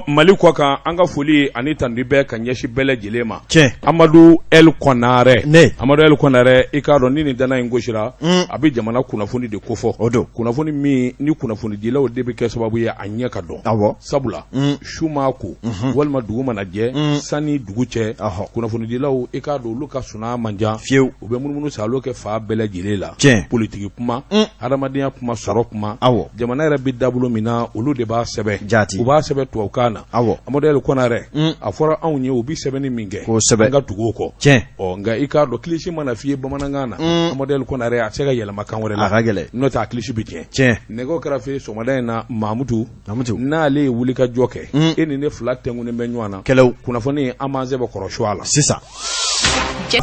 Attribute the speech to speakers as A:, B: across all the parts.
A: Mali kɔ kan, an ka foli ani tanuni bɛ ka ɲɛsin bɛɛ lajɛlen ma. Amadu El Kɔnarɛ, Amadu El Kɔnarɛ, i k'a dɔn ni nin dana in gosira, a bɛ jamana kunnafoni de kofɔ.
B: O don.
A: Kunnafoni min ni kunnafonidilaw de bɛ kɛ sababu ye a ɲɛ ka dɔn. Sabula su maa ko walima dugu mana jɛ, sani dugu cɛ, kunnafonidilaw, i k'a dɔn olu ka sunaa man jan
B: fiyewu.
A: U bɛ munumunu saalo kɛ fan bɛɛ lajɛlen la. Politiki kuma, hadamadenya kuma, sɔrɔ kuma, jamana yɛrɛ bɛ dabolo min na, olu de b'a sɛbɛn.
B: Jaati.
A: U b'a sɛbɛn tubabukan na. Amadu El Kɔnarɛ, a fɔra anw ye u bɛ sɛbɛnni min kɛ,
B: kosɛbɛ,
A: an ka tugu o kɔ. Ɔ nka i k'a dɔn kilisi mana f'i ye bamanankan na, Amadu El Kɔnarɛ, a tɛ se ka yɛlɛma kan wɛrɛ la.
B: A ka gɛlɛn.
A: N'o tɛ a kilisi bɛ tiɲɛ. Nɛgɛw kɛrɛfɛ sɔgɔmada in na, Mamutu,
B: Mamutu,
A: n'ale ye wulikajɔ kɛ, e ni ne fila tɛnkunnen bɛ ɲɔgɔn na.
B: Kɛlɛw.
A: Kunnafoni, an b'an sɛbɛ kɔrɔ su a la.
B: Sisan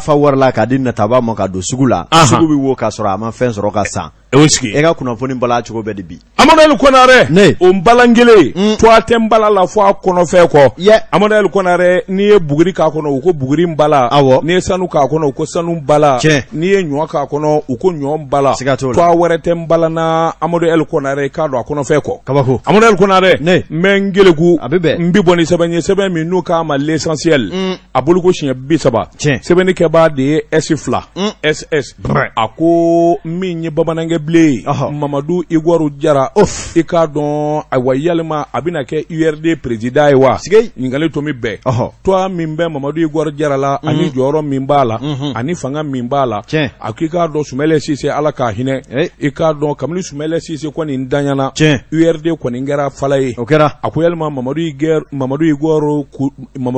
B: fa wari la k'a di nataba ma ka don sugu la, sugu bɛ wo k'a sɔrɔ a ma fɛn sɔrɔ ka san.
A: O sigi.
B: E ka kunnafoni bala cogo bɛ di bi?
A: Amadu El Kɔnarɛ,
B: Ne.
A: o nbalan kelen, tɔgɔ tɛ nbala la fɔ a kɔnɔfɛn kɔ. Amadu El Kɔnarɛ, n'i ye buguri k'a kɔnɔ, u ko buguri nbala. N'i ye sanu k'a kɔnɔ, u ko sanu nbala. N'i ye ɲɔ k'a kɔnɔ, u ko ɲɔ nbala.
B: Siga t'o la.
A: Tɔgɔ wɛrɛ tɛ nbala na, Amadu El Kɔnarɛ, i k'a dɔn a kɔnɔfɛn kɔ.
B: Kabako.
A: Amadu El Kɔnarɛ,
B: Ne.
A: n bɛ n keleku.
B: A bɛ bɛn.
A: N bɛ bɔ ni sɛbɛn ye, sɛbɛn min n'u k'a ma L'Essentiel. A boloko siɲɛ 30. Sɛbɛnni kɛbaa de ye S fila SS. A ko min ye bamanankɛ bilen ye, Mamadu Igɔru Jara, i k'a dɔn, ayiwa, yalima a bɛna kɛ URD président ye wa? Ɲininkali tomi bɛɛ. Tɔgɔ min bɛ Mamadu Igɔru Jara la, ani jɔyɔrɔ min b'a la, ani fanga min b'a la, a ko i k'a dɔn Sumɛlɛ Sise, Ala k'a hinɛ, i k'a dɔn kabini Sumɛlɛ Sise kɔni danyana, URD kɔni kɛra fala ye.
B: O kɛra.
A: A ko yalima Mamadu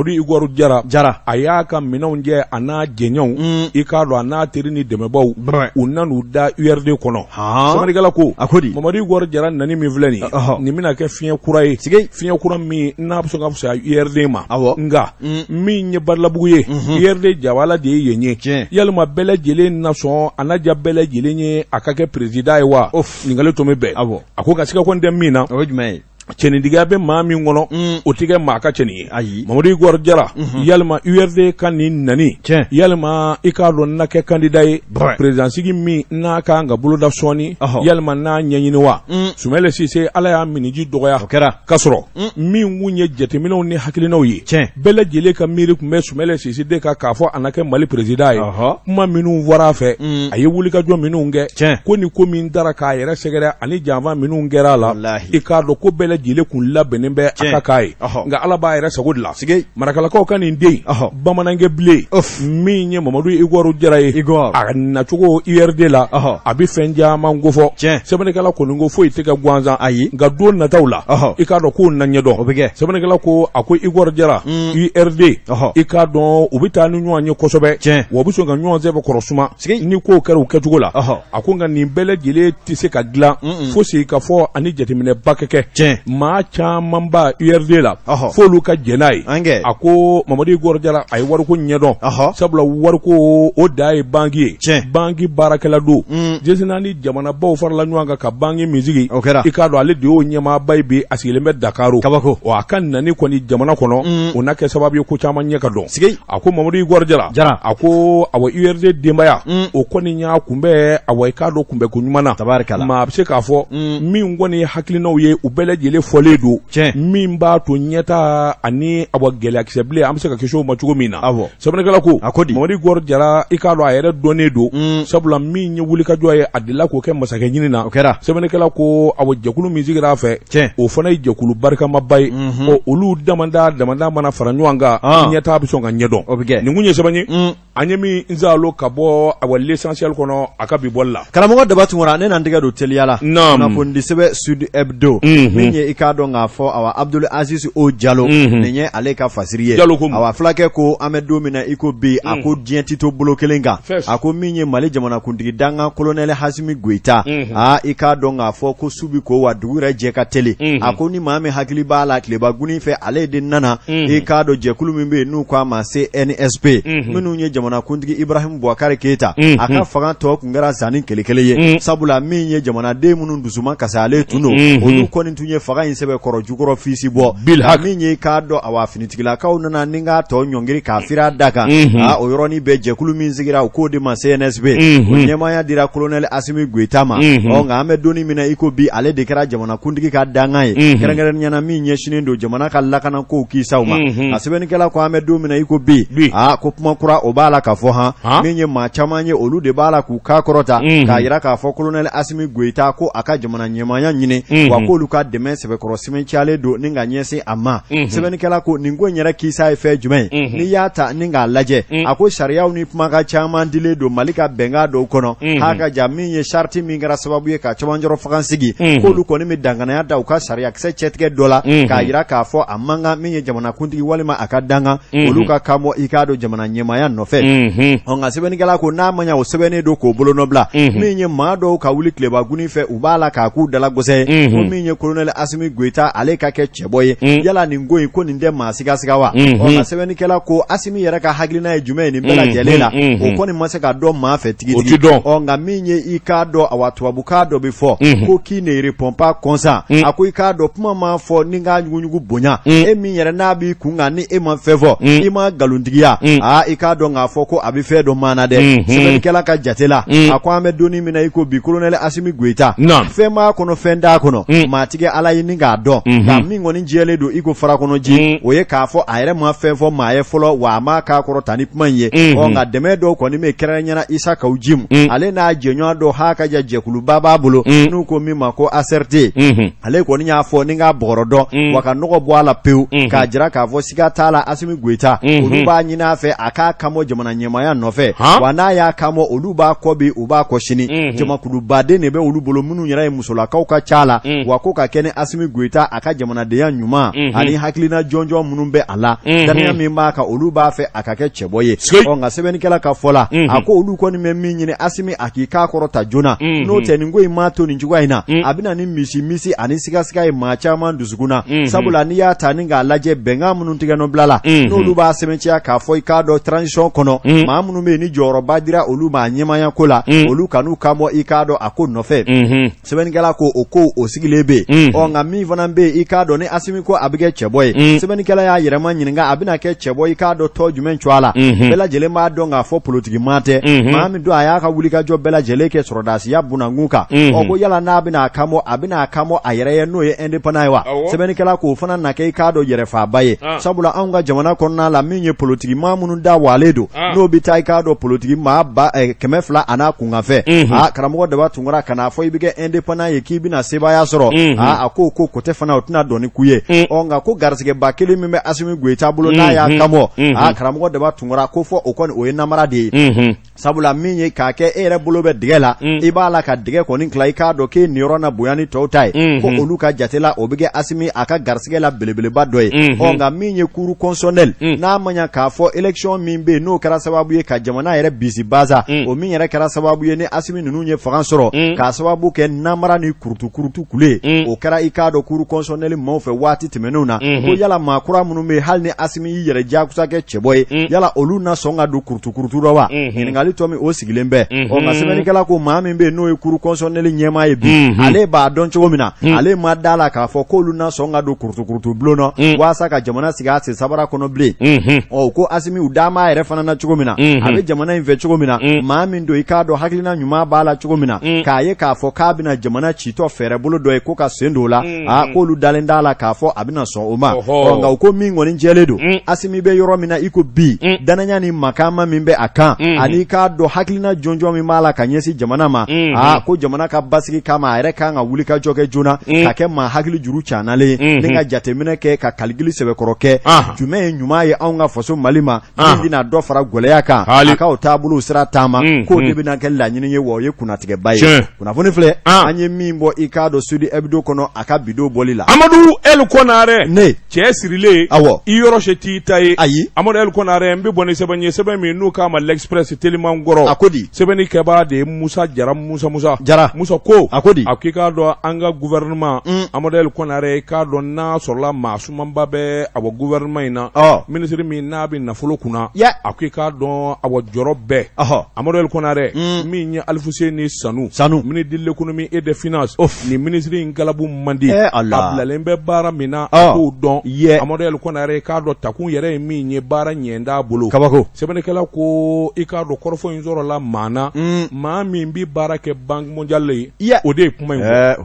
A: Igɔru Jara,
B: Jara,
A: a y'a ka minɛnw jɛ, a n'a jɛɲɔgɔnw, i k'a dɔn a n'a teri ni dɛmɛbaw, u nan'u da URD kɔnɔ. Sɛbɛnnikɛla ko,
B: A ko di?
A: Mamadu Igɔru Jara nani min filɛ nin ye, nin bɛna kɛ fiɲɛ kura ye, fiɲɛ kura min n'a bɛ sɔn ka fisaya URD ma. Nka min ye Badalabugu ye, URD jabala de ye yen ye. Yalima bɛɛ lajɛlen na sɔn, a na diya bɛɛ lajɛlen ye a ka kɛ président ye wa? Ɲininkali tomi bɛɛ. A ko ka siga kɔni tɛ min na.
B: O ye jumɛn ye?
A: Cɛnintigiya bɛ maa min kɔnɔ, o tɛ kɛ maa ka cɛnin ye.
B: Ayi.
A: Mamadu Igɔru Jara, yalima URD ka nin nani, yalima i k'a dɔn na kɛ candidat ye président sigi min n'a kan ka boloda sɔɔni, yalima n'a ɲɛɲini wa? Sumɛlɛ Sise, Ala y'a miniji dɔgɔya.
B: O kɛra.
A: K'a sɔrɔ min kun ye jateminɛw ni hakilinaw ye, bɛɛ lajɛlen ka miiri tun bɛ Sumɛlɛ Sise de kan k'a fɔ a na kɛ Mali président ye. Kuma minnu fɔra a fɛ, a ye wulikajɔ minnu kɛ, ko ni ko min dara k'a yɛrɛ sɛgɛrɛ ani janfa minnu kɛra a la, i k'a dɔn ko bɛɛ lajɛlen kun labɛnnen bɛ a ka k'a ye. Nka Ala b'a yɛrɛ sago de la. Marakalakaw ka nin den bamanankɛ bilen min ye Mamadu Igɔru Jara ye, a nacogo URD la, a bɛ fɛn caman kofɔ. Sɛbɛnnikɛla kɔni ko foyi tɛ kɛ gansan.
B: Ayi.
A: Nka don nataw la, i k'a dɔn k'o na ɲɛdɔn.
B: O bɛ kɛ.
A: Sɛbɛnnikɛla ko, a ko Igɔru Jara, URD, i k'a dɔn u bɛ taa ni ɲɔgɔn ye kosɛbɛ, wa u bɛ sɔn ka ɲɔgɔn sɛbɛ kɔrɔ suma ni kow kɛra u kɛcogo la. A ko nka nin bɛɛ lajɛlen tɛ se ka dilan fo sigikafɔ ani jateminɛba ka kɛ. Maa caman b'a URD la, f'olu ka jɛn n'a ye. A ko Mamadu Igɔru Jara, a ye wariko ɲɛdɔn, sabula wariko o da ye banki ye, banki baarakɛla don. G4 jamanabaw farala ɲɔgɔn kan ka banki min sigi,
B: o kɛra.
A: I k'a dɔn ale de y'o ɲɛmaaba ye bi, a sigilen bɛ Dakaro.
B: Kabako.
A: Wa a ka nani kɔni jamana kɔnɔ, o na kɛ sababu ye ko caman ɲɛ ka dɔn. A ko Mamadu Igɔru Jara,
B: Jara,
A: a ko awa URD denbaya, o kɔni y'a kunbɛn, awa i k'a dɔn kunbɛnko ɲuman na.
B: Tabarikala.
A: Maa bɛ se k'a fɔ min kɔni ye hakilinaw ye, u bɛɛ lajɛlen fɔlen don, min b'a to ɲɛtaa ani awa gɛlɛyakisɛ bilen an bɛ se ka kisi o ma cogo min na. Sɛbɛnnikɛla ko,
B: A ko di?
A: Mamadu Igɔru Jara, i k'a dɔn a yɛrɛ dɔnnen don, sabula min ye wulikajɔ ye, a delila k'o kɛ masakɛ ɲini na.
B: O kɛra.
A: Sɛbɛnnikɛla ko awa jɛkulu min sigira a fɛ, o fana ye jɛkulu barikamaba ye. Ɔ olu damada damada mana fara ɲɔgɔn kan, ɲɛtaa bɛ sɔn ka ɲɛdɔn.
B: O bɛ kɛ.
A: Nin kun ye sɛbɛn ye an ye min zalo ka bɔ awa L'Essentiel kɔnɔ a ka bi bɔli la.
B: Karamɔgɔ Daba Tunkara, ne na n tɛgɛ don teliya la. Kunnafonidi sɛbɛn Sud Hebdo, min ye i k'a dɔn k'a fɔ awa Abdul Aziz O Jalo, nin ye ale ka fasiri ye.
A: Jalo ko
B: awa fulakɛ ko an bɛ don min na i ko bi, a ko diɲɛ tɛ to bolo kelen kan. A ko min ye Mali jamanakuntigi dankan kolonɛli Hasimi Goyita, aa i k'a dɔn k'a fɔ ko su bi ko wa dugu yɛrɛ jɛ ka teli. A ko ni maa min hakili b'a la tileba gunin fɛ, ale de nana, i k'a dɔn jɛkulu min bɛ yen n'u k'a ma CNSP, minnu ye jamanakuntigi Ibrahim Boubacar Keita, a ka fanga tɔ tun kɛra zani kelekele ye, sabula min ye jamanaden minnu dusuma kasalen tun don, olu kɔni tun ye fanga fanga in sɛbɛkɔrɔ jukɔrɔ fiisi bɔ min ye k'a dɔn awa finitigilakaw nana ni k'a tɔ ɲɔngiri k'a fira da kan o yɔrɔnin bɛɛ jɛkulu min sigira u k'o de ma CNSP o ɲɛmaaya dira kolonɛli Asimi Goyita ma ɔ nka an bɛ don min na i ko bi ale de kɛra jamanakuntigi ka dankan ye kɛrɛnkɛrɛnnenya na min ɲɛsinnen don jamana ka lakanakow kisaw ma a sɛbɛnnikɛla ko an bɛ don min na i ko bi aa ko kuma kura o b'a la ka fɔ han min ye maa caman ye olu de b'a la k'u kan kɔrɔta k'a jira k'a fɔ kolonɛli Asimi Goyita ko a ka jamana ɲɛmaaya ɲini wa k'olu ka dɛmɛ sɛbɛkɔrɔ sɛmɛntiyalen don ni ka ɲɛsin a ma sɛbɛnnikɛla ko nin ko in yɛrɛ kisa ye fɛn jumɛn ye n'i y'a ta ni k'a lajɛ a ko sariyaw ni kumakan caman dilen don Mali ka bɛnkan dɔw kɔnɔ ha ka ja min ye sariti min kɛra sababu ye ka cɛmancɛrɔ fanga sigi k'olu kɔni bɛ danganiya da u ka sariyakisɛ cɛtigɛ dɔ la k'a jira k'a fɔ a man kan min ye jamanakuntigi walima a ka dankan olu ka kan bɔ i k'a dɔn jamana ɲɛmaaya nɔfɛ ɔ nka sɛbɛnnikɛla ko n'a ma ɲa o sɛbɛnnen don k'o bolonɔbila min ye maa dɔw ka wuli tilebaguni fɛ u b'a la k'a k'u dalagosɛ ye ko min ye kolonɛli Asimi Goyita ale ka kɛ cɛbɔ ye yala nin ko in ko nin tɛ maa sigasiga wa ɔ nka sɛbɛnnikɛla ko Asimi yɛrɛ ka hakilina ye jumɛn ye nin bɛɛ lajɛlen la o kɔni ma se ka dɔn maa fɛ tigitigi ɔ nka min ye i k'a dɔn awa tubabukan dɔ bɛ fɔ ko qui ne répond pas consent a ko i k'a dɔn kuma ma fɔ ni k'a ɲuguɲugu bonya e min yɛrɛ n'a b'i kun kan ni e ma fɛn fɔ i ma nkalontigiya aa i k'a dɔn k'a fɔ ko a bɛ fɛn dɔ maana dɛ sɛbɛnnikɛla ka jate la a ko an bɛ don min na i ko bi kolonɛli Asimi Goyita fɛn b'a kɔnɔ fɛn t'a kɔnɔ maa tigi Ala ye ni k'a dɔn nka min kɔni jɛlen don i ko farakɔnɔji o ye k'a fɔ a yɛrɛ ma fɛn fɔ maa ye fɔlɔ wa a m'a kan kɔrɔta ni kuma in ye ɔ nka dɛmɛ dɔw kɔni bɛ kɛrɛnkɛrɛnnenya la Isa Kawu Jim ale n'a jɛɲɔgɔn dɔ ha ka ja jɛkuluba b'a bolo n'u ko min ma ko ACRT ale kɔni y'a fɔ ni k'a bɔgɔrɔ dɔn wa ka nɔgɔ bɔ a la pewu k'a jira k'a fɔ siga t'a la Asimi Goyita olu b'a ɲini a fɛ a k'a kanbɔ jamana ɲɛmaaya nɔfɛ wa n'a y'a kanbɔ olu b'a kɔ bi u b'a kɔ sini jamakulubaden de bɛ olu bolo minnu yɛrɛ ye musolakaw ka ca la wa ko ka kɛ ni Asimi Goyita a ka jamanadenya ɲuman ani hakilina jɔnjɔn minnu bɛ a la dannaya min b'a kan olu b'a fɛ a ka kɛ cɛbɔ ye ɔ nka sɛbɛnnikɛla ka fɔ la a ko olu kɔni bɛ min ɲini Asimi a k'i kan kɔrɔta joona n'o tɛ nin ko in maa to nin cogoya in na a bɛ na ni misi misi ani sigasiga ye maa caman dusukun na sabula n'i y'a ta ni k'a lajɛ bɛnkan minnu tigɛnɔ bila la n'olu b'a sɛbɛntiya k'a fɔ i k'a dɔn transition kɔnɔ maa minnu bɛ yen ni jɔyɔrɔba dira olu ma ɲɛmaaya ko la olu kan'u kan bɔ i k'a dɔn a ko nɔfɛ sɛbɛnnikɛla ko o ko o sigilen bɛ yen ɔ nka min fana bɛ yen i k'a dɔn ni Asimi ko a bɛ kɛ cɛbɔ ye sɛbɛnnikɛla y'a yɛrɛ ma ɲininka a bɛna kɛ cɛbɔ i k'a dɔn tɔn jumɛn cogoya la bɛɛ lajɛlen b'a dɔn k'a fɔ politiki maa tɛ maa min don a y'a ka wulikajɔ bɛɛ lajɛlen kɛ sɔrɔdasiya bunankun kan ɔ ko yala n'a bɛna a kan bɔ a bɛna a kan bɔ a yɛrɛ ye n'o ye indépendant ye wa sɛbɛnnikɛla k'o fana na kɛ i k'a dɔn yɛrɛfaaba ye sabula anw ka jamana kɔnɔna la min ye politiki maa minnu da walen don n'o bɛ taa i k'a dɔn politiki maa 200 a n'a kunkanfɛ aa karamɔgɔ Daba Tunkara ka n'a fɔ i bɛ kɛ indépendant ye k'i bɛna sebaaya sɔrɔ aa a ko ko tɛ fana o tɛna dɔn ni ku ye ɔ nka ko garisɛgɛba kelen min bɛ Asimi Goyita bolo n'a y'a kan bɔ aa karamɔgɔ Daba Tunkara ko fɔ o kɔni o ye namara de ye sabula min ye k'a kɛ e yɛrɛ bolo bɛ dɛgɛ la i b'a la ka dɛgɛ kɔni tila i k'a dɔn k'e niyɔrɔ na bonya ni tɔw ta ye ko olu ka jate la o bɛ kɛ Asimi a ka garisɛgɛ la belebeleba dɔ ye ɔ nka min ye cour constitutionnelle n'a ma ɲa k'a fɔ élection min bɛ yen n'o kɛra sababu ye ka jamana yɛrɛ bisi basa o min yɛrɛ kɛra sababu ye ni Asimi ninnu ye fanga sɔrɔ k'a sababu kɛ namara ni kurutu kule o kɛra i k'a dɔn cour constitutionnelle maaw fɛ waati tɛmɛnenw na ko yala maa kura minnu bɛ hali ni Asimi y'i yɛrɛ jagosa kɛ cɛbɔ ye yala olu na sɔn ka don kurutu rɔ wa ɲininkali tɔ min o sigilen bɛ ɔ nka sɛbɛnnikɛla ko maa min bɛ yen n'o ye cour constitutionnelle ɲɛmaa ye bi ale b'a dɔn cogo min na ale ma da la k'a fɔ k'olu na sɔn ka don kurutu bulon nɔ walasa ka jamana sigi a sen sabara kɔnɔ bilen ɔ ko Asimi u da m'a yɛrɛ fana na cogo min na a bɛ jamana in fɛ cogo min na maa min don i k'a dɔn hakilina ɲuman b'a la cogo min na k'a ye k'a fɔ k'a bɛna jamana citɔ fɛɛrɛ bolo dɔ ye ko ka sen don o la aa k'olu dalen t'a la k'a fɔ a bɛna sɔn o ma ɔ nka u ko min kɔni jɛlen don Asimi bɛ yɔrɔ min na i ko bi danaya ni makama min bɛ a kan ani i k'a dɔn hakilina jɔnjɔn min b'a la ka ɲɛsin jamana ma aa ko jamana ka basigi kama a yɛrɛ kan ka wulikajɔ kɛ joona ka kɛ maa hakili juru canalen ye ni ka jateminɛ kɛ ka kalikili sɛbɛkɔrɔ kɛ jumɛn ye ɲuman ye anw ka faso Mali ma min bɛna dɔ fara gɛlɛya kan a ka o taabolo sira taama k'o de bɛna kɛ laɲini ye wa o ye kunnatigɛba ye kunnafoni filɛ an ye min bɔ i k'a dɔn Sud Hebdo kɔnɔ a ka bi don bɔli la
A: Amadu El Konare
B: ne
A: cɛ sirilen
B: awɔ
A: i yɔrɔ se t'i ta ye
B: ayi
A: Amadu El Konare n bɛ bɔ ni sɛbɛn ye sɛbɛn min n'u k'a ma l'Express teliman kɔrɔ
B: a ko di
A: sɛbɛnni kɛbaa de ye Musa Jara Musa Musa
B: Jara
A: Musa ko
B: a ko di
A: a ko i k'a dɔn an ka gouvernement Amadu El Konare i k'a dɔn n'a sɔrɔla maa sumanba bɛ awɔ gouvernement in na minisiri min n'a bɛ nafolo kunna a ko i k'a dɔn awɔ jɔrɔ bɛɛ Amadu El Konare min ye Alifuseni Sanu
B: Sanu
A: ministre de l'économie et des finances nin minisiri in galabu man di
B: a
A: bilalen bɛ baara min na a k'o dɔn Amadu El Konare i k'a dɔn takun yɛrɛ ye min ye baara ɲɛ t'a bolo
B: kabako
A: sɛbɛnnikɛla ko i k'a dɔn kɔrɔfɔ in sɔrɔla maa na maa min bɛ baara kɛ Banque mondiale ye o de ye kuma in
B: fɔ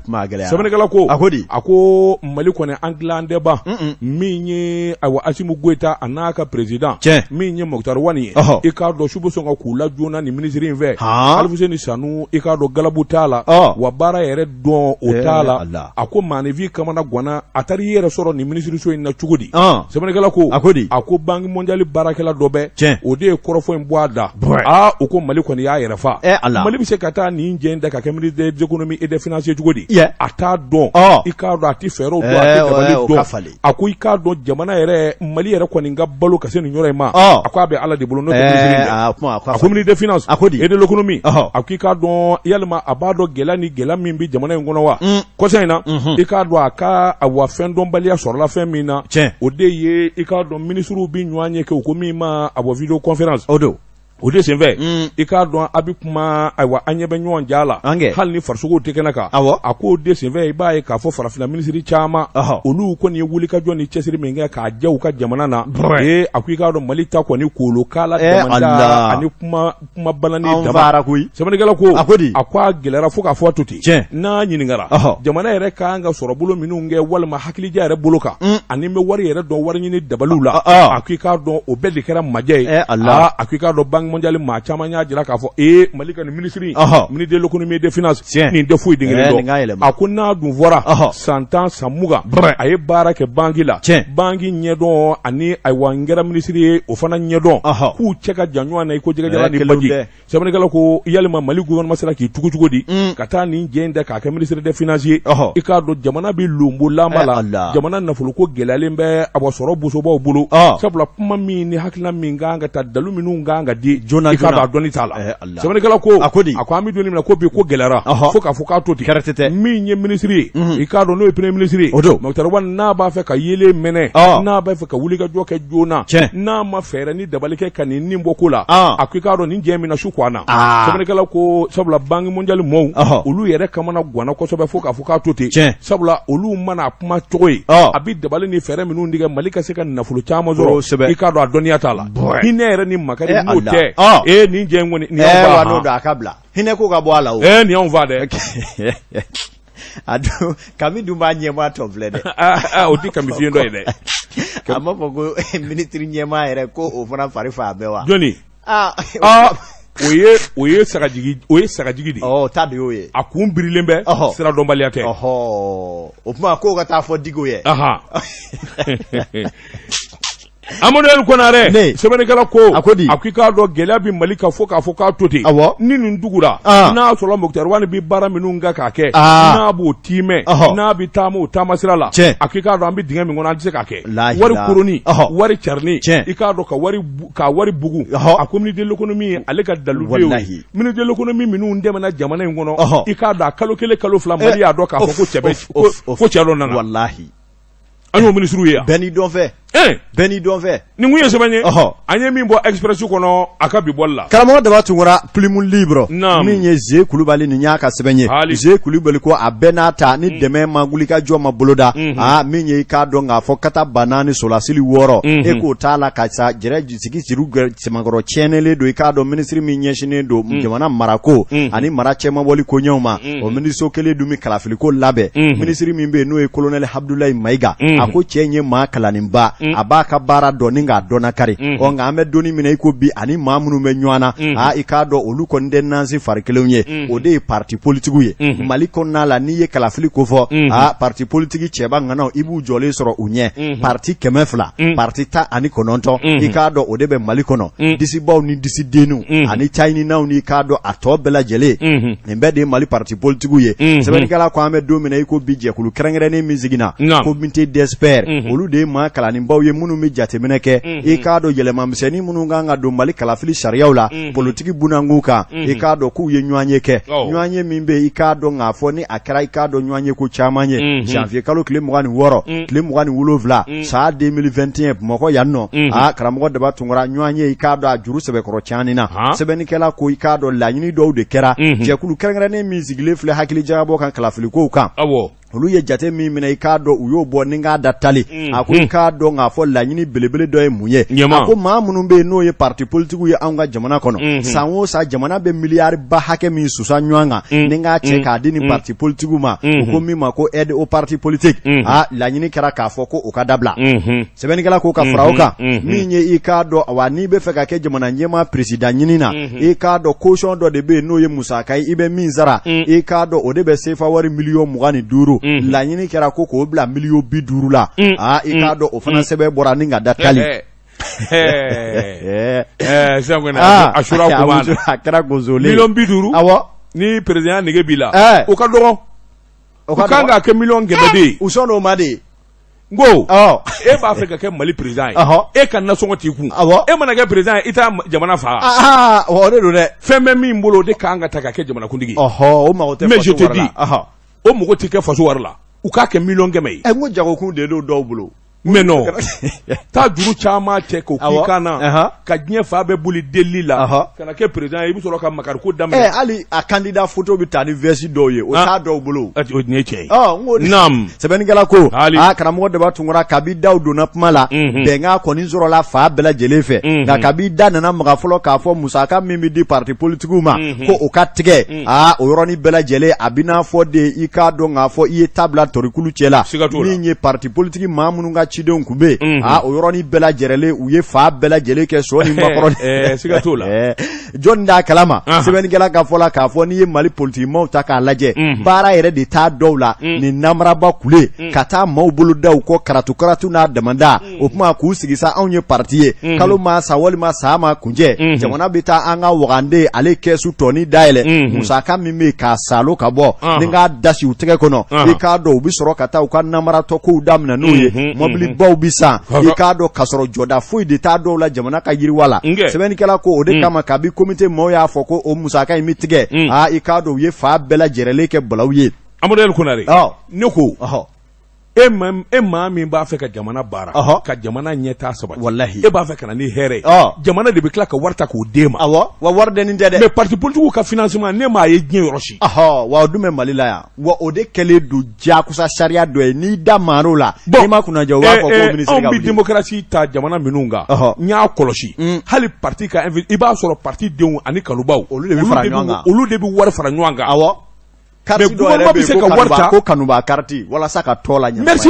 A: sɛbɛnnikɛla ko
B: a ko di
A: a ko Mali kɔni an dilan tɛ ban min ye ayiwa Asimi Goyita a n'a ka président min ye Moctar Ouane ye i k'a dɔn su bɛ sɔn ka k'u la joona nin minisiri in fɛ Alifuseni Sanu i k'a dɔn galabu t'a la wa baara yɛrɛ dɔn o t'a la a ko maaninfin kamana ganna a taara i yɛrɛ sɔrɔ nin minisiriso in na cogo di sɛbɛnnikɛla ko
B: a ko di
A: a ko Banque mondiale baarakɛla dɔ bɛ o de ye kɔrɔfɔ in bɔ a da aa u ko Mali kɔni y'a yɛrɛ fa Mali bɛ se ka taa nin jɛ in da ka kɛ ministre de l'économie et des finances cogo di a t'a dɔn i k'a dɔn a tɛ fɛɛrɛw dɔn a tɛ dabali dɔn a ko i k'a dɔn jamana yɛrɛ Mali yɛrɛ kɔni ka balo ka se nin yɔrɔ in ma a ko a bɛ Ala de bolo n'o tɛ minisiri in dɛ a ko ministre des finances
B: a ko di
A: et de l'économie a ko i k'a dɔn yalima a b'a dɔn gɛlɛya ni gɛlɛya min bɛ jamana in kɔnɔ wa kɔsa in na i k'a dɔn a ka awa fɛn dɔnbaliya sɔrɔla fɛn min na o de ye i k'a dɔn minisiriw bɛ ɲɔgɔn ye kɛ u ko min ma awa vidéo conférence
B: o don
A: o de senfɛ i k'a dɔn a bɛ kuma ayiwa an ɲɛ bɛ ɲɔgɔn ja la hali ni farisogo tɛ kɛnɛ kan a k'o de senfɛ i b'a ye k'a fɔ farafinna minisiri caman olu kɔni ye wulikajɔ ni cɛsiri min kɛ k'a diya u ka jamana na ee a ko i k'a dɔn Mali ta kɔni kolokala damanda ani kuma kuma balani
B: dama koyi
A: sɛbɛnnikɛla ko
B: a ko di
A: a ko a gɛlɛyara fo k'a fɔ to ten
B: tiɲɛ
A: n'a ɲininkara jamana yɛrɛ ka kan ka sɔrɔ bolo minnu kɛ walima hakilija yɛrɛ bolo kan ani bɛ wari yɛrɛ dɔn wari ɲini dabaliw la a ko i k'a dɔn o bɛɛ de kɛra majɛ ye a ko i k'a dɔn Banque mondiale maa caman y'a jira k'a fɔ ee Mali ka nin minisiri ministre de l'économie et des finances nin tɛ foyi den kelen dɔn a ko n'a dun fɔra san 10 san 20 a ye baara kɛ banki la banki ɲɛdɔn ani ayiwa n kɛra minisiri ye o fana ɲɛdɔn k'u cɛ ka jan ɲɔgɔn na i ko jɛgɛjalan ni baji sɛbɛnnikɛla ko yalima Mali gouvernement sera k'i tugu cogo di ka taa nin jɛ in da k'a kɛ ministre des finances ye i k'a dɔn jamana bɛ lonbolama la jamana nafoloko gɛlɛyalen bɛ awa sɔrɔ bosobaw bolo sabula kuma min ni hakilina min kan ka ta dalu minnu kan ka di
B: joona
A: i k'a dɔn a dɔnni t'a la sɛbɛnnikɛla ko
B: a ko di
A: a ko an bɛ don min na ko bi ko gɛlɛyara fo k'a fɔ k'a to
B: ten
A: tɛ min ye minisiri ye i k'a dɔn n'o ye premier ministre ye
B: o don
A: Moctar Ouane n'a b'a fɛ ka yeelen mɛnɛ n'a b'a fɛ ka wulikajɔ kɛ joona n'a ma fɛɛrɛ ni dabali kɛ ka nin nin bɔ ko la a ko i k'a dɔn nin jɛ min na su ko an na sɛbɛnnikɛla ko sabula Banque mondiale mɔɔw olu yɛrɛ kamana ganna kosɛbɛ fo k'a fɔ k'a to ten sabula olu mana kuma cogo ye a bɛ dabali ni fɛɛrɛ minnu tigɛ Mali ka se ka nafolo caman sɔrɔ i k'a dɔn a dɔnniya t'a la hinɛ yɛrɛ ni makari n'o tɛ e nin jɛ in kɔni nin
B: y'anw fa a ka bila hinɛ ko ka bɔ a la o
A: nin y'anw fa dɛ
B: a dun kami dun b'a ɲɛmaa tɔ filɛ dɛ
A: o tɛ kami fiyen dɔ ye dɛ
B: a ma fɔ ko minisiri ɲɛmaa yɛrɛ ko o fana fari fa bɛɛ wa
A: jɔnni aa o ye sagajigi o ye sagajigi de ye
B: ɔ ta de y'o ye
A: a kun birilen bɛ sira dɔnbaliya tɛ
B: o tuma k'o ka taa fɔ Diko ye
A: Amadu El Konare
B: Ne.
A: sɛbɛnnikɛla ko
B: A ko di?
A: a ko i k'a dɔn gɛlɛya bɛ Mali kan fo k'a fɔ k'a to ten
B: Awɔ.
A: ni nin tugura
B: Ah.
A: n'a sɔrɔ Moctar Ouane bɛ baara minnu kan k'a kɛ
B: Ah.
A: n'a b'o tiimɛ
B: Ɔhɔ.
A: n'a bɛ taama o taamasira la
B: Tiɲɛ.
A: a ko i k'a dɔn an bɛ dingɛ min kɔnɔ an tɛ se k'a kɛ
B: Lahila.
A: wari koronni
B: Ɔhɔ.
A: wari carinni
B: Tiɲɛ.
A: i k'a dɔn ka wari ka wari bugu
B: Ɔhɔ.
A: a ko ministre de l'économie ale ka dalu de y'o ye
B: Walahi.
A: ministre de l'économie minnu dɛmɛna jamana in kɔnɔ
B: Ɔhɔ.
A: i k'a dɔn a kalo kelen kalo fila Mali y'a dɔn k'a fɔ ko cɛ bɛ
B: Of, of, of.
A: ko cɛ dɔ nana
B: Walahi.
A: an y'o minisiriw ye yan
B: Bɛɛ n'i dɔnfɛn.
A: Ee
B: Bɛɛ n'i dɔnfɛn.
A: Nin kun ye sɛbɛn ye
B: Ɔhɔ.
A: an ye min bɔ Express kɔnɔ a ka bi bɔli la.
B: Karamɔgɔ Daba Tunkara Plume Libre
A: Naamu.
B: min ye Ze Kulubali nin y'a ka sɛbɛn ye
A: Haali.
B: Ze Kulubali ko a bɛɛ n'a ta ni dɛmɛ ma wulikajɔ ma boloda aa min ye i k'a dɔn k'a fɔ kata 4000 solasili 6 e k'o t'a la ka sa jɛrɛ sigi juru sɛbɛnkɔrɔ tiɲɛnelen don i k'a dɔn minisiri min ɲɛsinnen don jamana marako ani mara cɛmabɔli koɲɛw ma o minisiriso kelen dun bɛ kalafiliko labɛn minisiri min bɛ yen n'o ye kolonɛli Abudulayi Mayiga a ko cɛ in ye maa kalannenba a b'a ka baara dɔn ni k'a dɔn kari. Ɔ nka an bɛ don min na i ko bi, ani maa minnu bɛ ɲɔgɔn na, aa, i k'a dɔn olu kɔni tɛ nansi fari kelenw ye. O de ye parti politigiw ye Mali kɔnɔna la. N'i ye kalafili ko fɔ, aa, parti politiki cɛba ŋanaw, i b'u jɔlen sɔrɔ u ɲɛ. Parti 200, parti 19, i k'a dɔn o de bɛ Mali kɔnɔ. Disibaw ni disidenninw ani caɲininaw ni i k'a dɔn a tɔ bɛɛ lajɛlen, nin bɛɛ de ye Mali parti politigiw ye. Sɛbɛnnikɛla ko an bɛ don min na i ko bi, jɛkulu kɛrɛnkɛrɛnnen min siginna, comité d'experts, olu de ye maa kalanninbaw ye minnu bɛ jateminɛ kɛ, i k'a dɔn yɛlɛmamisɛnnin minnu kan ka don Mali kalafili sariyaw la politiki bunakun kan. I k'a dɔn k'u ye ɲɔgɔn ye kɛ, ɲɔgɔn ye min bɛ, i k'a dɔn k'a fɔ ni a kɛra, i k'a dɔn ɲɔgɔn ye ko caman ye, janvier kalo tile 26, tile 27, san 2021, Bamakɔ yan nɔ. Aa, karamɔgɔ Daba Tunkara, ɲɔgɔn ye, i k'a dɔn a juru sɛbɛkɔrɔ caani na. Sɛbɛnnikɛla ko i k'a dɔn laɲini dɔw de kɛra. Jɛkulu kɛrɛnkɛrɛnnen min sigilen filɛ hakili jagabɔ kan kalafilikow kan, olu ye jate min minɛ, i k'a dɔn u y'o bɔ ni k'a da tali. A ko i k'a dɔn k'a fɔ laɲini belebele dɔ ye mun ye? A ko maa minnu bɛ yen n'o ye parti politigiw ye anw ka jamana kɔnɔ, san o san jamana bɛ miliyari ba hakɛ min susa ɲɔgɔn kan ni k'a cɛ k'a di ni parti politigiw ma, u ko min ma ko aide au parti politique, aa, laɲini kɛra k'a fɔ ko o ka dabila. Sɛbɛnnikɛla ko ka fara o kan, min ye i k'a dɔn, wa n'i bɛ fɛ ka kɛ jamana ɲɛmaa président ɲini na, i k'a dɔn caution dɔ de bɛ yen n'o ye musaka ye i bɛ min sara, i k'a dɔn o de bɛ sefa wari miliyɔn 25. Laɲini kɛra ko k'o bila miliyɔn 50 la. Aa, i k'a dɔn o fana sɛbɛn bɔra ni ka da tali.
A: A
B: a kɛra gozolen.
A: Miliyɔn 50.
B: Awɔ.
A: Ni président nege b'i la, o ka dɔgɔ. O kan ka kɛ miliyɔn 100 de ye.
B: U sɔnn'o ma de.
A: N ko e b'a fɛ ka kɛ Mali président ye, e ka nasɔngɔ t'i kun. E mana kɛ président ye, i t'a jamana
B: fa. O de don dɛ.
A: Fɛn bɛ min bolo, o de kan ka ta ka kɛ jamanakuntigi.
B: O mago tɛ.
A: Mais je te dis, o mago tɛ kɛ faso wari la. U k'a kɛ miliyɔn 100 ye.
B: Ɛ, n ko jagokun de don dɔw bolo.
A: Mais non, taa juru caman cɛ k'o k'i kan na, ka diɲɛ fa bɛɛ boli delili la ka na kɛ président ye, i bɛ sɔrɔ ka makariko daminɛ.
B: Ɛ, hali a candidat photo bɛ ta ni veste dɔw ye, o t'a dɔw bolo.
A: O nin ye tiɲɛ ye.
B: Ɔ, n ko
A: naam.
B: Sɛbɛnnikɛla ko, aa, karamɔgɔ Daba Tunkara, kabi daw donna kuma la, bɛnkan kɔni sɔrɔla fa bɛɛ lajɛlen fɛ. Nka kabi da nana maga fɔlɔ k'a fɔ musaka min bɛ di parti politigiw ma, ko o ka tigɛ, aa, o yɔrɔnin bɛɛ lajɛlen a bɛ n'a fɔ de, i k'a dɔn k'a fɔ i ye ta bila tɔrikulu cɛ la. Min ye parti politiki maa minnu ka cidenw tun bɛ yen, aa, o yɔrɔnin bɛɛ lajɛlen u ye fa bɛɛ lajɛlen kɛ sɔ ni makɔrɔni.
A: Siga t'o la.
B: Jɔn d'a kalama? Sɛbɛnnikɛla ka fɔ la k'a fɔ n'i ye Mali politikimaw ta k'a lajɛ, baara yɛrɛ de t'a dɔw la. Nin namaraba kule ka taa maaw bolo da u kɔ karatu karatu n'a damanda, o tuma k'u sigi sa, anw ye parti ye, kalo ma sa walima sa ma kuncɛ, jamana bɛ taa an ka wagande ale kɛsu tɔni dayɛlɛ, musaka min bɛ k'a salo ka bɔ ni k'a dasi u tɛgɛ kɔnɔ, i k'a dɔn u bɛ sɔrɔ ka taa u ka namaratɔ kow daminɛ n'u ye, mɔbilibaw bɛ san, i k'a dɔn k'a sɔrɔ jɔda foyi de t'a dɔw la jamana ka yiriwa la. Sɛbɛnnikɛla ko o de kama kabi komite maaw y'a fɔ ko o musaka in bɛ tigɛ, aa, i k'a dɔn u ye fa bɛɛ lajɛrɛlen kɛ balawu ye.
A: Amadu El Konare, ne ko e maa min b'a fɛ ka jamana baara, ka jamana ɲɛtaa sabati,
B: walahi,
A: e b'a fɛ ka na ni hɛrɛ ye, jamana de bɛ tila ka wari ta k'o d'e ma.
B: Awɔ, wa wari dɛni tɛ dɛ.
A: Mais parti politique ka financement, ne m'a ye diɲɛ yɔrɔ si.
B: Wa o dun bɛ Mali la yan, wa o de kɛlen don jakusa sariya dɔ ye, n'i da mar'o la, n'i ma kunnajɛ, u b'a fɔ ko minisiri ka
A: wuli. Anw bɛ démocratie ta jamana minnu kan, n y'a kɔlɔsi, hali parti ka, i b'a sɔrɔ parti denw ani kanubaw,
B: olu de bɛ fara ɲɔgɔn kan,
A: olu de bɛ wari fara ɲɔgɔn kan.
B: Carte dɔw yɛrɛ bɛ yen ko kanuba, ko kanuba carte, walasa ka tɔ la ɲɛnamaya.
A: Merci.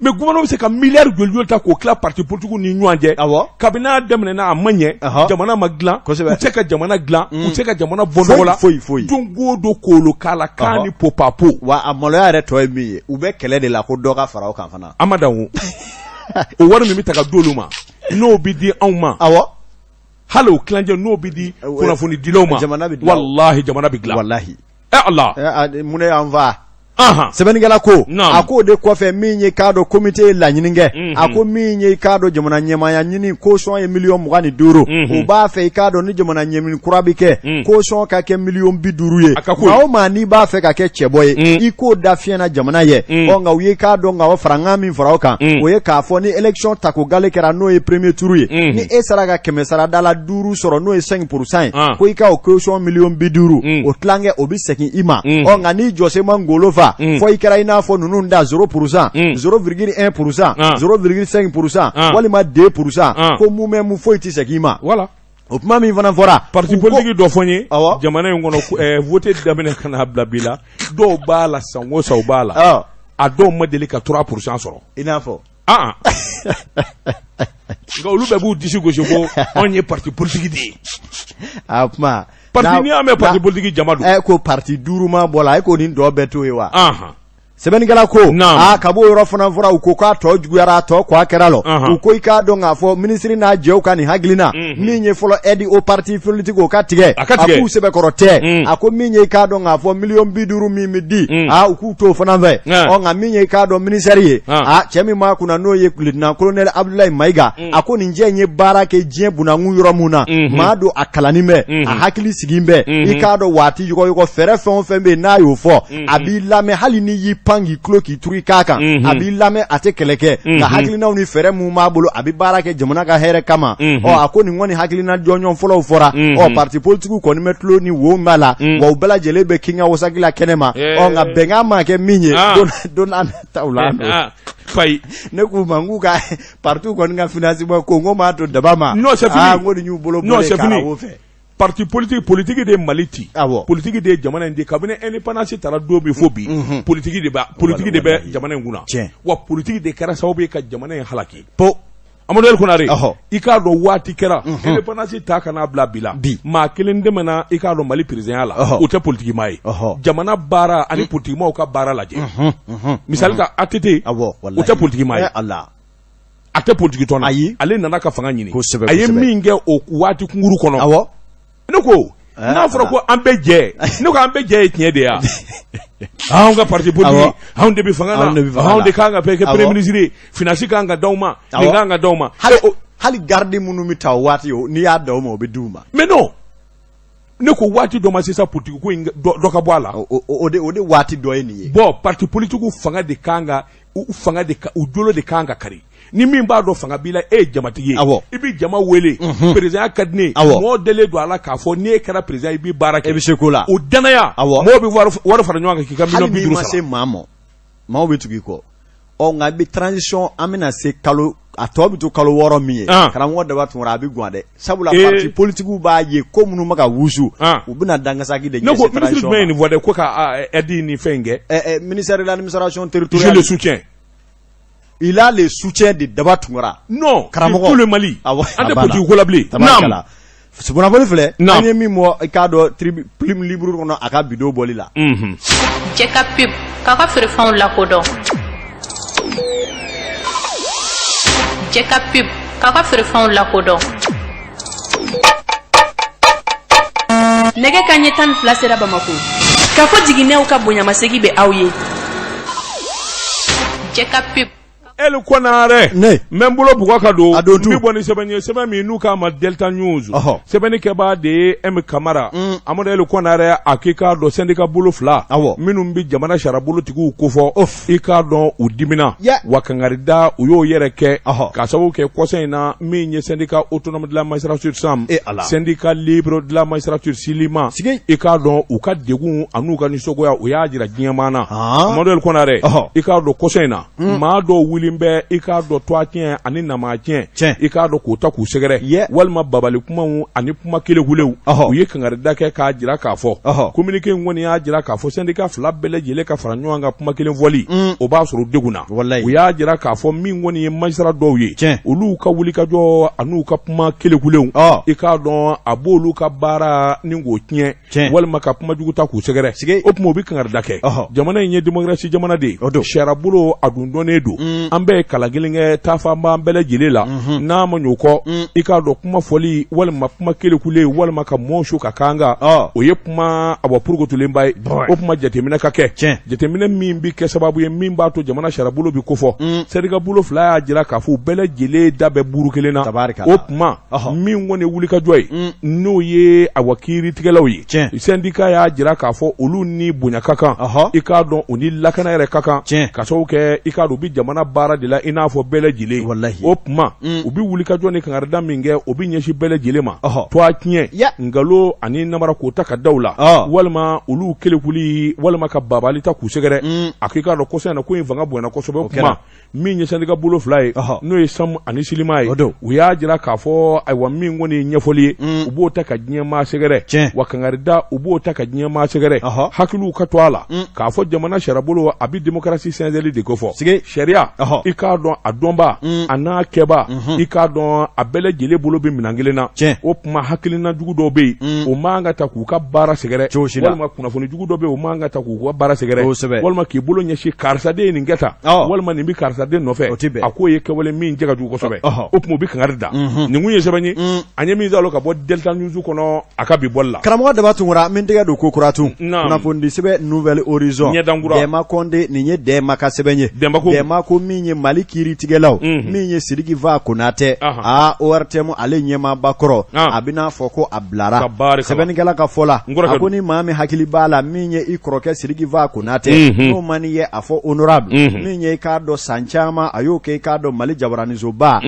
A: Mais gouvernement bɛ se ka miliyari joli joli ta k'o tila parti politique ni ɲɔgɔn cɛ. Kabini n'a daminɛna, a ma ɲɛ. Jamana ma dilan. U tɛ ka jamana dilan. U tɛ ka jamana bɔ nɔgɔ la.
B: Foyi foyi.
A: Don o don kolo kala kan ni popapo.
B: Wa a maloya yɛrɛ tɔ ye min ye, u bɛ kɛlɛ de la ko dɔ ka fara o kan fana.
A: A ma dan o. O wari min bɛ ta ka d'olu ma, n'o bɛ di anw ma. Hali o tilancɛ n'o bɛ di kunnafonidilaw ma.
B: Jamana bɛ dilan.
A: Walahi, jamana bɛ dilan.
B: Walahi.
A: Ɛ Ala.
B: Mun de y'an fa? Sɛbɛnnikɛla ko a ko o de kɔfɛ, min ye k'a dɔn komite ye laɲini kɛ, a ko min ye k'a dɔn jamana ɲɛmaaya ɲini caution ye miliyɔn 25, u b'a fɛ i k'a dɔn ni jamana ɲɛmini kura bɛ kɛ, caution ka kɛ miliyɔn 50 ye. Maa o maa n'i b'a fɛ ka kɛ cɛbɔ ye, i k'o da fiɲɛ na jamana ye. Ɔ nka u ye k'a dɔn nka farankan min fara o kan, o ye k'a fɔ ni élection tako gale kɛra, n'o ye premier tour ye, ni e sera ka kɛmɛ sarada la 5 sɔrɔ, n'o ye 5% ye, ko i ka o caution miliyɔn 50, o tilankɛ o bɛ segin i ma. Ɔ nka n'i jɔsen ma ngolo fa, fɔ i kɛra i n'a fɔ ninnu da 0%, 0,1%, 0,5% walima 2%, ko mun bɛ mun foyi tɛ segin i ma.
A: Voilà.
B: O kuma min fana fɔra.
A: Parti politique dɔ fɔ n ye jamana in kɔnɔ, vote daminɛ ka n'a bila bi la, dɔw b'a la san o san u b'a la, a dɔw ma deli ka 3% sɔrɔ.
B: I n'a fɔ.
A: Ah nka olu bɛɛ b'u disi gosi ko anw ye parti politique de ye.
B: A kuma.
A: Parti, n'i y'a mɛn parti politique jama don.
B: Ɛ, ko parti duuru ma bɔ la, e ko nin dɔ bɛɛ t'o ye wa? Sɛbɛnnikɛla ko aa, ka b'o yɔrɔ fana fɔra, u ko k'a tɔ juguyara, a tɔ ko a kɛra lɔ. U ko i k'a dɔn k'a fɔ minisiri n'a jɛw ka nin hakilina min ye fɔlɔ, aide au parti politique o ka tigɛ, a k'u sɛbɛkɔrɔ tɛ. A ko min ye i k'a dɔn k'a fɔ miliyɔn 50 min bɛ di, aa, u k'u t'o fana fɛ. Ɔ, nka min ye i k'a dɔn ministère ye, aa, cɛ min b'a kunna n'o ye lieutenant colonel Abdoulaye Mayiga, a ko nin cɛ in ye baara kɛ diɲɛ bunakun yɔrɔ mun na, maa don, a kalannin bɛ, a hakili sigin bɛ, i k'a dɔn waati yɔgɔyɔgɔ fɛɛrɛ fɛn o fɛn bɛ yen n'a y'o fɔ, a b'i lamɛn. Hali n'i y'i pan k'i tulo k'i turu i kan kan, a b'i lamɛn, a tɛ kɛlɛ kɛ, nka hakilinaw ni fɛɛrɛ mun b'a bolo, a bɛ baara kɛ jamana ka hɛrɛ kama. Ɔ, a ko nin kɔni hakilina jɔnjɔn fɔlɔw fɔra. Ɔ, parti politigiw kɔni bɛ tulo ni wo b'a la, wa u bɛɛ lajɛlen bɛ kinga wasaki la kɛnɛ ma. Ɔ, nka bɛnkan ma kɛ min ye don n'a nataw la.
A: Fayi.
B: Ne k'u ma n k'u ka partiw kɔni ka financement ko, n ko m'a to daba ma.
A: Non, c'est fini.
B: Aa, n ko nin y'u bolo bɔlen karawo fɛ.
A: Parti politique, politique de ye Mali ci. Politique de ye jamana in di. Kabini indépendance taara don min fo bi, politique de b'a, politique de bɛ jamana in kunna. Wa politique de kɛra sababu ye ka jamana in halaki.
B: Po.
A: Amadu El Konare, i k'a dɔn waati kɛra, indépendance ta ka n'a bila bi la, maa kelen tɛmɛna i k'a dɔn Mali président la, o tɛ politique maa ye. Jamana baara ani politique maaw ka baara lajɛ. Misali ta, ATT, o tɛ politique maa ye. A tɛ politique tɔn na.
B: Ayi.
A: Ale nana ka fanga ɲini.
B: Kosɛbɛ,
A: A ye min kɛ o waati kunkuru kɔnɔ. Ne ko n'a fɔra ko an bɛɛ jɛ, ne ko an bɛɛ jɛ ye tiɲɛ de ye wa? Anw ka parti politique, anw de bɛ fanga na, anw de kan ka kɛ premier ministre ye, finance kan ka d'aw ma, nin kan ka d'aw ma.
B: Hali garde minnu bɛ ta o waati, n'i y'a d'aw ma, o bɛ d'u ma.
A: Mais non, ne ko waati dɔ ma sisan, politique ko in dɔ ka bɔ a la.
B: O de waati dɔ ye nin ye.
A: Bon, parti politique fanga de kan ka, u fanga de u jolo de kan ka kari. Ni min b'a dɔn fanga b'i la, e ye jamatigi ye, i bɛ jama wele, président ka di ne ye. Mɔgɔ dalen don a la k'a fɔ n'e kɛra président, i bɛ baara kɛ.
B: E bɛ se ko la.
A: O danaya, mɔgɔw bɛ wari fara ɲɔgɔn kan k'i ka miliyɔn 50 sara.
B: Hali n'i ma se maa ma, maaw bɛ tugu i kɔ. Ɔ, nka bi transition, an bɛna se kalo a tɔ bɛ to kalo 6 min ye, karamɔgɔ Daba Tunkara, a bɛ gan dɛ, sabula parti politigiw b'a ye ko minnu bɛ ka wusu, u bɛna dangasaki de
A: ɲɛsin transition ma. Ne ko ministre jumɛn ye nin fɔ dɛ, ko ka aide ni fɛn in
B: kɛ? Ministère de l'administration territoriale.
A: Je le soutiens.
B: Il a le soutien de Daba Tunkara.
A: Non,
B: karamɔgɔ.
A: Tout le Mali.
B: Awɔ,
A: an tɛ politique ko la bilen.
B: Naam. Kunnafoni filɛ, an ye min bɔ, i k'a dɔn Plume Libre kɔnɔ, a ka bidon bɔli la.
C: Cɛ ka pub k'aw ka feerefɛnw lakodɔn. Cɛ ka pub k'aw ka feerefɛnw lakodɔn.
D: Nɛgɛ ka ɲɛ 12 sera Bamakɔ. K'a fɔ jiginɛw ka bonyamasegin bɛ aw ye.
C: Cɛ ka pub.
A: El Konare.
B: Ne.
A: N bɛ n bolo bugɔ ka don.
B: A don tu.
A: N bɛ bɔ ni sɛbɛn ye, sɛbɛn min n'u k'a ma Delta News. Sɛbɛnni kɛbaa de ye M Kamara. Amadu El Konare, a k'i k'a dɔn syndicat bolo fila. Minnu bɛ jamana sarabolotigiw kofɔ. I k'a dɔn u dimina. Wa kangarida u y'o yɛrɛ kɛ. K'a sababu kɛ kɔsa in na, min ye syndicat autonome de la magistrature SAM.
B: E Ala.
A: Syndicat libre de la magistrature SILIMA.
B: Sigi.
A: I k'a dɔn u ka degun an'u ka nisɔngoya, u y'a jira diɲɛmaa na. Amadu El Konare. I k'a dɔn kɔsa in na, maa dɔw wulilen bɛ, i k'a dɔn tɔgɔ tiɲɛ ani nama tiɲɛ, i k'a dɔn k'o ta k'u sɛgɛrɛ, walima babali kumaw ani kuma kelekulew. U ye kangarida kɛ k'a jira k'a fɔ communiqué in kɔni y'a jira k'a fɔ syndicat fila bɛɛ lajɛlen ka fara ɲɔgɔn kan kuma kelen fɔli, o b'a sɔrɔ degun na. U y'a jira k'a fɔ min kɔni ye magistrat dɔw ye, olu ka wulikajɔ an'u ka kuma kelekulew, i k'a dɔn a b'olu ka baara ni k'o tiɲɛ, walima ka kuma jugu ta k'u sɛgɛrɛ. O tuma u bɛ kangarida kɛ. Jamana in ye démocratie jamana de ye, sariyabolo a dun dɔnnen don, an bɛɛ ye kalan kelen kɛ, taafan b'an bɛɛ lajɛlen la. N'a ma ɲɛ o kɔ, i k'a dɔn kuma fɔli walima kuma kelekule walima ka mɔɔw su ka kan kan, o ye kuma awa porokotolenba ye. O tuma jateminɛ ka kɛ, jateminɛ min bɛ kɛ sababu ye min b'a to jamana sariyabolo bɛ kofɔ. Syndicat bolo fila y'a jira k'a fɔ u bɛɛ lajɛlen da bɛ buru kelen na. O tuma min kɔni ye wulikajɔ ye, n'o ye awa kiiritigɛlaw ye, syndicat y'a jira k'a fɔ olu ni bonya ka kan, i k'a dɔn u ni lakana yɛrɛ ka kan, ka sababu kɛ i k'a dɔn u bɛ jamana baara de la i n'a fɔ bɛɛ lajɛlen. O tuma u bɛ wulikajɔ ni kangarida min kɛ, o bɛ ɲɛsin bɛɛ lajɛlen ma. Tɔgɔ tiɲɛ, nkalon ani namara k'o ta ka da u la, walima olu kelekuli, walima ka babali ta k'u sɛgɛrɛ, a k'i k'a dɔn kɔsa in na ko in fanga bonyana kosɛbɛ. O tuma min ye syndicat bolo fila ye, n'o ye SAM ani SILIMA ye, u y'a jira k'a fɔ ayiwa min kɔni ye ɲɛfɔli ye, u b'o ta ka diɲɛmaa sɛgɛrɛ, wa kangarida u b'o ta ka diɲɛmaa sɛgɛrɛ. Hakiliw ka to a la k'a fɔ jamana sariyabolo a bɛ démocratie sɛnsɛnli de kofɔ. Sariya I k'a dɔn a dɔnba a n'a kɛba, i k'a dɔn a bɛɛ lajɛlen bolo bɛ minɛn kelen na. O tuma hakilina jugu dɔw bɛ yen, o man ka ta k'u ka baara sɛgɛrɛ, walima kunnafoni jugu dɔ bɛ yen, o man ka ta k'u ka baara sɛgɛrɛ, walima k'i bolo ɲɛsin karisa de ye nin kɛ tan, walima nin bɛ karisa de nɔfɛ. A k'o ye kɛwale min cɛ ka jugu kosɛbɛ. O tuma u bɛ kangari da. Nin kun ye sɛbɛn ye an ye min sɔrɔ ka bɔ Delta News kɔnɔ a ka bi bɔli la.
B: Karamɔgɔ Daba Tunkara, min tɛgɛ don ko kura tun, kunnafonidi sɛbɛn Nouvel Horizon, Dɛma Kɔnde, nin ye Dɛma ka sɛbɛn ye. Dɛma ko min ye Mali kiiritigɛlaw, min ye Sidiki Fa Konatɛ, aa ORTM ale ɲɛmaaba kɔrɔ, a bɛna fɔ ko a bilara. Sɛbɛnnikɛla ka fɔ la, a ko ni maa min hakili b'a la, min ye i kɔrɔkɛ Sidiki Fa Konatɛ, n'o man ye a fɔ honorable, min ye i k'a dɔn san caman a y'o kɛ i k'a dɔn Mali jabaranisoba,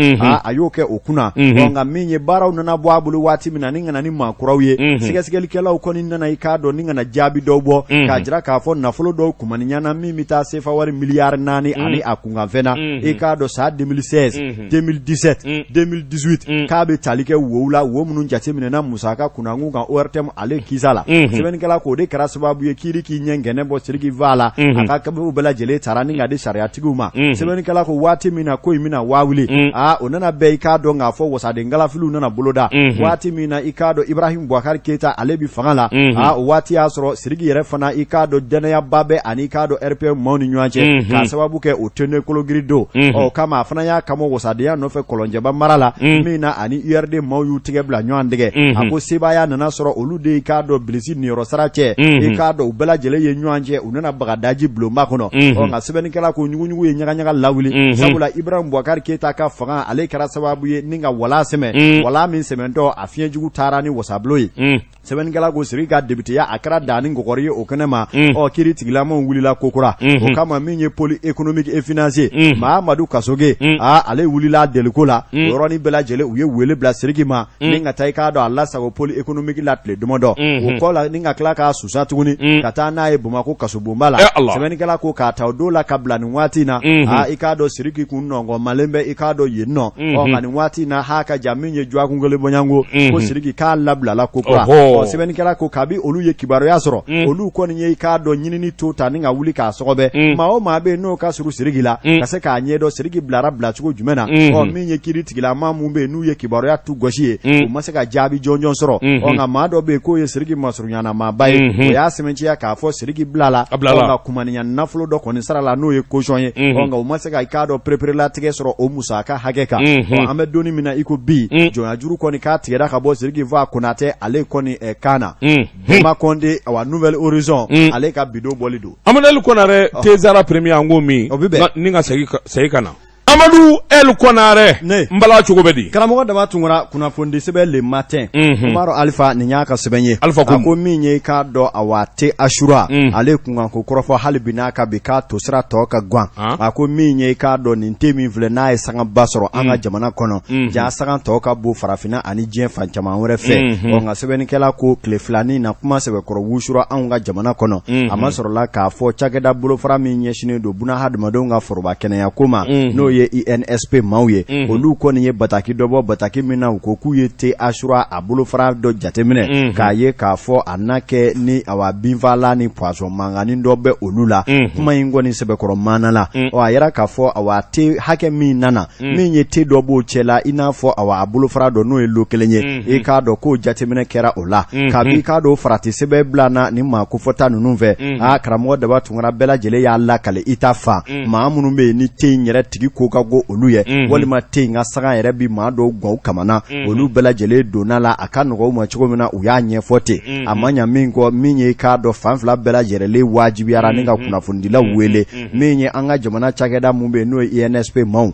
B: a y'o kɛ o kunna. Nka min ye baaraw nana bɔ a bolo waati min na ni ka na ni maa kuraw ye, sɛgɛsɛgɛlikɛlaw kɔni nana i k'a dɔn ni ka na jaabi dɔw bɔ k'a jira k'a fɔ nafolo dɔw kumaniɲana min bɛ taa sefa wari miliyari 4 ani a kunkanfɛn na, i k'a dɔn san 2016, 2017, 2018, k'a bɛ tali kɛ wow la, wo minnu jateminɛna musaka kunnankun kan ORTM ale kisa la. Sɛbɛnnikɛla k'o de kɛra sababu ye kiiri k'i ɲɛ ngɛnɛ bɔ Sidiki Fa la, a ka gafew bɛɛ lajɛlen tara ni ka di sariyatigiw ma. Sɛbɛnnikɛla ko waati min na ko in bɛna waawuli, aa o nana bɛn i k'a dɔn k'a fɔ wasaden kalafiliw nana boloda waati min na i k'a dɔn Ibrahim Boubacar Keita ale bɛ fanga la. Aa o waati y'a sɔrɔ Sidiki yɛrɛ fana i k'a dɔn dannayaba bɛ ani i k'a dɔn RPM maaw ni ɲɔgɔn cɛ, k'a sababu kɛ o tende kologiri don. Ɔ kama a fana y'a kamɔ wasadenya nɔfɛ Kɔlɔnjɛba mara la, min na ani URD maaw y'u tɛgɛ bila ɲɔgɔn tɛgɛ. A ko sebaaya nana sɔrɔ olu de i k'a dɔn bilisi niyɔrɔ sara cɛ, i k'a dɔn u bɛɛ lajɛlen ye ɲɔgɔn cɛ, u nana Bagadaji bulonba kɔnɔ. Ɔ nka sɛbɛnnikɛla ko ɲuguɲugu ye ɲagaɲaga lawuli, sabula Ibrahim Boubacar Keita ka fanga ale kɛra sababu ye ni ka wala sɛmɛ, wala min sɛmɛntɔ a fiɲɛjugu taara ni wasabulon ye. Sɛbɛnnikɛla ko Sidiki ka depiteya a kɛra da ni nkɔkɔri ye o kɛnɛ ma. Ɔ kiiri tigilamaw wulila kokura o kama. Min ye pôle économique et financier, Mahamadu Kasoge, aa ale wulila deliko la. O yɔrɔnin bɛɛ lajɛlen u ye wele bila Sidiki ma ni ka taa i k'a dɔn a lasago pôle économique la tile damadɔ. O kɔ la ni ka tila k'a susa tuguni ka taa n'a ye Bamakɔ kasobonba la. Sɛbɛnnikɛla ko k'a ta o don la ka bila nin waati in na, aa i k'a dɔn Sidiki kun nɔngɔnmalen bɛ i k'a dɔn yen nɔ. Ɔ nka nin waati in na ha ka ja min ye dɔgɔkun kelen bɔɲɔgɔnko ko Sidiki k'a labilala ko kura. Ɔ sɛbɛnnikɛla ko kabi olu ye kibaruya sɔrɔ, olu kɔni ye i k'a dɔn ɲinini to ta ni ka wuli k'a sɔgɔbɛ maa o maa bɛ yen n'o ka surun Sidiki la ka se k'a ɲɛdɔn Sidiki bilara bilacogo jumɛn na. Ɔ min ye kiiri tigilama mun bɛ yen n'u ye kibaruya tu gosi ye, u ma se ka jaabi jɔnjɔn sɔrɔ. Ɔ nka maa dɔ bɛ yen k'o ye Sidiki masurunyana maaba ye, o y'a sɛmɛntiya k'a fɔ Sidiki bilala, nka kumaniya nafolo dɔ kɔni sara la n'o ye caution ye. Ɔ nka u ma se ka i k'a dɔn pereperelatigɛ sɔrɔ o musaka hakɛ kan. Ɔ an bɛ don min na i ko bi, jɔnyajuru kɔni k'a tigɛra ka bɔ Sidiki Fa Konatɛ ale kɔni kan na. Dɛma Kɔnde, awa Nouvel Horizon ale ka bidon bɔli don.
A: Amadu El Konarɛ, Tezara premier, an ko min ni ka segin ka na. Amadu El Konarɛ, n bala, cogo bɛ di?
B: Karamɔgɔ Daba Tunkara, kunnafonidi sɛbɛn Le Matin, Umaru Alifa, nin y'a ka sɛbɛn ye.
A: Alifa
B: ko a ko min ye i k'a dɔn awa te Asura ale kunkanko kɔrɔfɔ hali bi n'a ka bi k'a to sira tɔ ka gan. A ko min ye i k'a dɔn nin te min filɛ n'a ye sangaba sɔrɔ an ka jamana kɔnɔ, ja sanga tɔ ka bon farafinna ani diɲɛ fan caman wɛrɛ fɛ. Ɔ nka sɛbɛnnikɛla ko tile filanin na kuma sɛbɛkɔrɔ wusura anw ka jamana kɔnɔ. A ma sɔrɔla k'a fɔ cakɛda bolofara min ɲɛsinnen don buna hadamadenw ka foroba kɛnɛya ko ma, n'o ye INSP maaw ye, olu kɔni ye bataki dɔ bɔ, bataki min na u ko k'u ye te Asura a bolofara dɔ jateminɛ k'a ye k'a fɔ a na kɛ ni awa binfagalan ni poison mankannin dɔ bɛ olu la. Kuma in kɔni sɛbɛkɔrɔ maana la. Ɔ a yira k'a fɔ awa te hakɛ min nana, min ye te dɔ b'o cɛ la i n'a fɔ awa a bolofara dɔ n'o ye lo kelen ye, i k'a dɔn k'o jateminɛ kɛra o la. Kabi i k'a dɔn farati sɛbɛn bila na ni maa kofɔta ninnu fɛ, aa karamɔgɔ Daba Tunkara, bɛɛ lajɛlen y'a lakale i ta fa maa minnu bɛ yen ni te in yɛrɛ tigi ko ka go olu ye, walima te in ka sanga yɛrɛ bi maa dɔw gan u kamana, olu bɛɛ lajɛlen donna la a ka nɔgɔ u ma cogo min na, u y'a ɲɛfɔ ten. A ma ɲa min kɔ, min ye i k'a dɔn fan fila bɛɛ lajɛlen wajibiyara ni ka kunnafonidilaw wele. Min ye an ka jamana cakɛda mun bɛ yen n'o ye INSP maaw,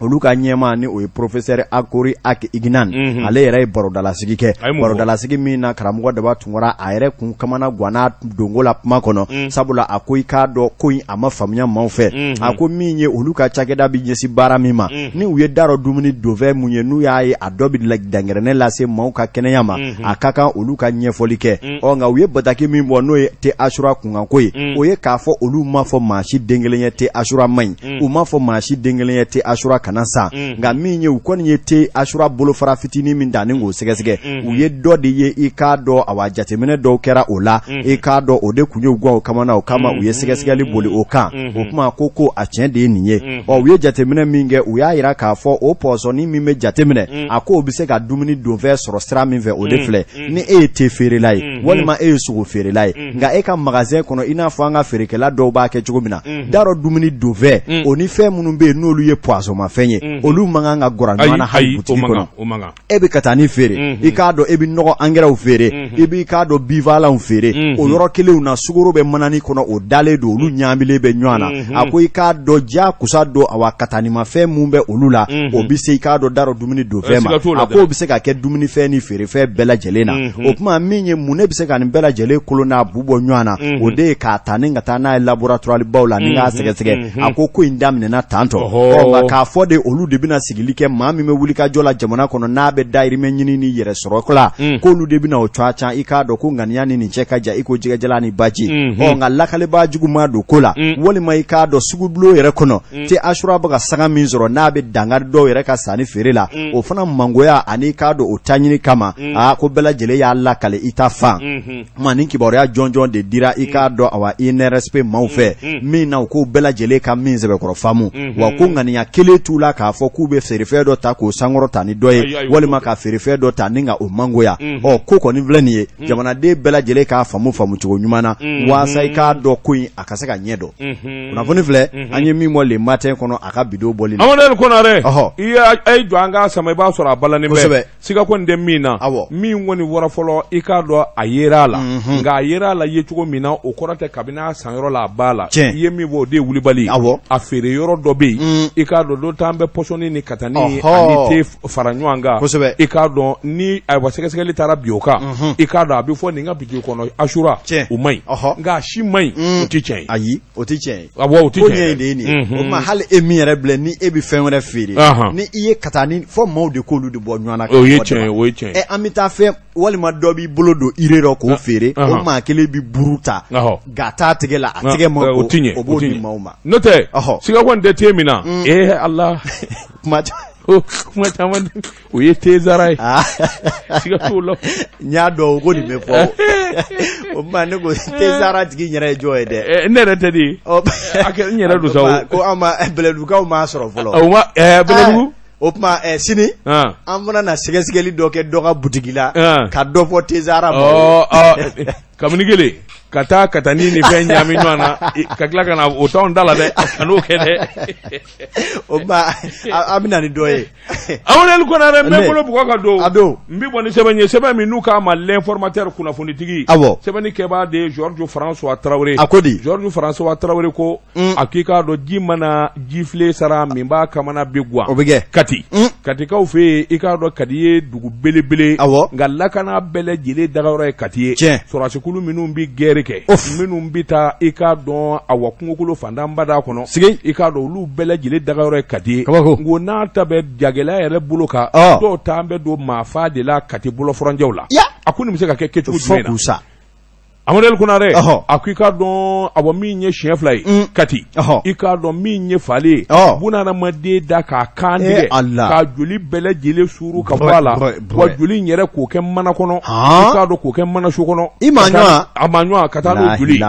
B: olu ka ɲɛmaa ni o ye professeur Akori Ag Ignane, ale yɛrɛ ye barodalasigi kɛ, barodalasigi min na karamɔgɔ Daba Tunkara a yɛrɛ kun kamana ganna donko la kuma kɔnɔ, sabula a ko i k'a dɔn ko in a ma faamuya maaw fɛ. A ko min ye olu ka cakɛda bɛ ɲɛsin baara min ma, ni u ye da rɔ dumuni donfɛn mun ye n'u y'a ye a dɔ bɛ dangɛrɛnɛ lase maaw ka kɛnɛya ma, a ka kan olu ka ɲɛfɔli kɛ. Ɔ nka u ye bataki min bɔ n'o ye te Asura kunkanko ye, o ye k'a fɔ olu m'a fɔ maa si den kelen ye te Asura man ɲi, u m'a fɔ maa si den kelen ye te Asura kana san. Nka min ye u kɔni ye te Asura bolofara fitinin min ta ni k'o sɛgɛsɛgɛ, u ye dɔ de ye i k'a dɔn awa jateminɛ dɔw kɛra o la, i k'a dɔn o de kun ye u gan o kamana, o kama u ye sɛgɛsɛgɛli boli o kan. O kuma ko a tiɲɛ de ye nin ye. Ɔ u ye jate jateminɛ min kɛ, u y'a jira k'a fɔ o pɔsɔni min bɛ jateminɛ, a k'o bɛ se ka dumuni donfɛn sɔrɔ sira min fɛ, o de filɛ. Ni e ye te feerela ye, walima e ye sogo feerela ye, nka e ka magasin kɔnɔ, i n'a fɔ an ka feerekɛla dɔw b'a kɛ cogo min na, darɔ dumuni donfɛn o ni fɛn minnu bɛ yen n'olu ye poisonmafɛn ye, olu man kan ka gɔrɔ ɲɔgɔn na hali butigi kɔnɔ. E bɛ katani feere, i k'a dɔn e bɛ nɔgɔ angɛrɛw feere, i b'i k'a dɔn binfagalanw feere, o yɔrɔ kelenw na sukaro bɛ manani kɔnɔ, o dalen don, olu ɲaamilen bɛ ɲɔgɔn na. A ko i k'a dɔn jakusa don, awa katanimafɛn min bɛ olu la, o bɛ se i k'a dɔn darɔ dumuni donfɛn ma. A k'o bɛ se ka kɛ dumunifɛn ni feerefɛn bɛɛ lajɛlen na. O tuma min ye mun ne bɛ se ka nin bɛɛ lajɛlen kolo n'a bu bɔ ɲɔgɔn na, o de ye k'a ta ni ka taa n'a ye laboratoire baw la ni k'a sɛgɛsɛgɛ. A ko in daminɛna tantɔ, nka k'a fɔ de olu de bɛna sigili kɛ maa min bɛ wuli ka jɔ la jamana kɔnɔ n'a bɛ dayirimɛ ɲini ni yɛrɛ sɔrɔ la, k'olu de bɛna o cogoya can. I k'a dɔn ko ŋaniya ni nin cɛ ka jan i ko jɛgɛjalan ni baji. Ɔ nka lakalibaa jugu ma don ko la, walima i k'a dɔn sugubulon yɛrɛ kɔnɔ te asura bɛ ka sanga min sɔrɔ n'a bɛ dankari dɔw yɛrɛ ka sanni feere la, o fana mangoya ani i k'a dɔn o taɲini kama, aa ko bɛɛ lajɛlen y'a lakale i ta fan ma. Nin kibaruya jɔnjɔn de dira i k'a dɔn awa INRSP maaw fɛ min na u k'o bɛɛ lajɛlen ka min sɛbɛkɔrɔ faamu wa, ko ŋaniya kelen t'u la k'a fɔ k'u bɛ feerefɛn dɔ ta k'o sankɔrɔta ni dɔ ye, walima ka feerefɛn dɔ ta ni ka o mangoya. Ɔ ko kɔni filɛ nin ye, jamanaden bɛɛ lajɛlen k'a faamu faamucogo ɲuman na waasa i k'a dɔn ko in a ka se ka ɲɛ dɔn. Kunnafoni filɛ an ye min bɔ Le Matin kɔnɔ a ka bi don bɔli
A: la. Amadu Konare, i ye jɔ an k'a sama, i b'a sɔrɔ a balannen bɛ. Siga kɔni tɛ min na, min kɔni wɔrɔ fɔlɔ, i k'a dɔn a yera a la, nka a yera a la ye cogo min na, o kɔrɔ tɛ kabini a sanyɔrɔ la a b'a la. I ye min fɔ, o de ye wulibali. A feere yɔrɔ dɔ bɛ yen, i k'a dɔn dɔ t'an bɛ pɔsɔni ni katani ani te fara ɲɔgɔn kan. I k'a dɔn ni ayiwa sɛgɛsɛgɛli taara bi o kan, i k'a dɔn a bɛ fɔ nin ka bitigi kɔnɔ asura o man ɲi, nka a si man ɲi, o tɛ tiɲɛ ye.
B: Ayi, o tɛ tiɲɛ ye.
A: Awɔ, o tɛ
B: tiɲɛ ye. De ye nin ye. O tuma hali e min yɛrɛ bilɛ ni e bɛ fɛn wɛrɛ feere, ni i ye katani fɔ maaw de k'olu de bɔ ɲɔgɔn na.
A: O ye tiɲɛ ye, o ye tiɲɛ ye.
B: An bɛ taa fɛn walima dɔ b'i bolo don ire rɔ k'o feere, o maa kelen bɛ buru ta nka t'a tɛgɛ la, a tɛgɛ ma
A: ko,
B: o b'o di maaw ma.
A: N'o tɛ, siga kɔni tɛ te min na. Ee Ala,
B: kuma
A: kuma caman, o ye tezara ye, siga t'o la.
B: N y'a dɔn o ko nin bɛ fɔ. O tuma ne ko tezara tigi yɛrɛ ye jɔn ye
A: dɛ? Ne yɛrɛ tɛ de, a kɛ n yɛrɛ don sa.
B: Ko an ma Bɛlɛdugukaw m'a sɔrɔ fɔlɔ.
A: O ma Bɛlɛdugu.
B: O tuma sini an fana na sɛgɛsɛgɛli dɔ kɛ dɔ ka butigi la ka dɔ fɔ tezara
A: ma. Kabini kelen ka taa katani ni fɛn ɲaami ɲɔgɔn na ka tila ka na o t'anw da la dɛ, ka n'o kɛ dɛ.
B: O tuma an bɛ na ni dɔ ye.
A: Amadu Konare, n bɛ bolo bugɔ ka don.
B: A don.
A: N bɛ bɔ ni sɛbɛn ye, sɛbɛn min n'u k'a ma L'Informateur, kunnafonitigi.
B: Awɔ.
A: Sɛbɛnni kɛbaa de ye Georges François Traoré.
B: A ko di?
A: Georges François Traoré ko. A k'i k'a dɔn ji mana jifilen sara min b'a kamana bi gan.
B: O bɛ kɛ.
A: Kati. Katikaw fɛ yen, i k'a dɔn Kati ye dugu belebele.
B: Awɔ.
A: Nka lakana bɛɛ lajɛlen dagayɔrɔ ye Kati ye.
B: Tiɲɛ.
A: Sɔrɔdasikulu minnu bɛ gɛrɛ kɛ. Minnu bɛ taa i k'a dɔn awa kungokolo fantanbada kɔnɔ.
B: Sigi.
A: I k'a dɔn olu bɛɛ lajɛlen dagayɔrɔ ye Kati ye.
B: Kabako.
A: Nko n'a ta bɛ jagɛlɛya yɛrɛ bolo kan. Dɔw taa bɛ don maafa de la Kati bolofurancɛw la. A ko nin bɛ se ka kɛ kɛcogo jumɛn na?
B: Fo k'u sa.
A: Amadu Konare, a ko i k'a dɔn awa min ye siɲɛ fila ye Kati, i k'a dɔn min ye faali ye, bunadamaden da k'a kan tigɛ k'a joli bɛɛ lajɛlen suuru ka bɔ a la, wa joli in yɛrɛ k'o kɛ mana kɔnɔ, i k'a dɔn k'o kɛ mana so kɔnɔ,
B: i ma ɲɔgɔn
A: a ma ɲɔgɔn ka taa n'o joli,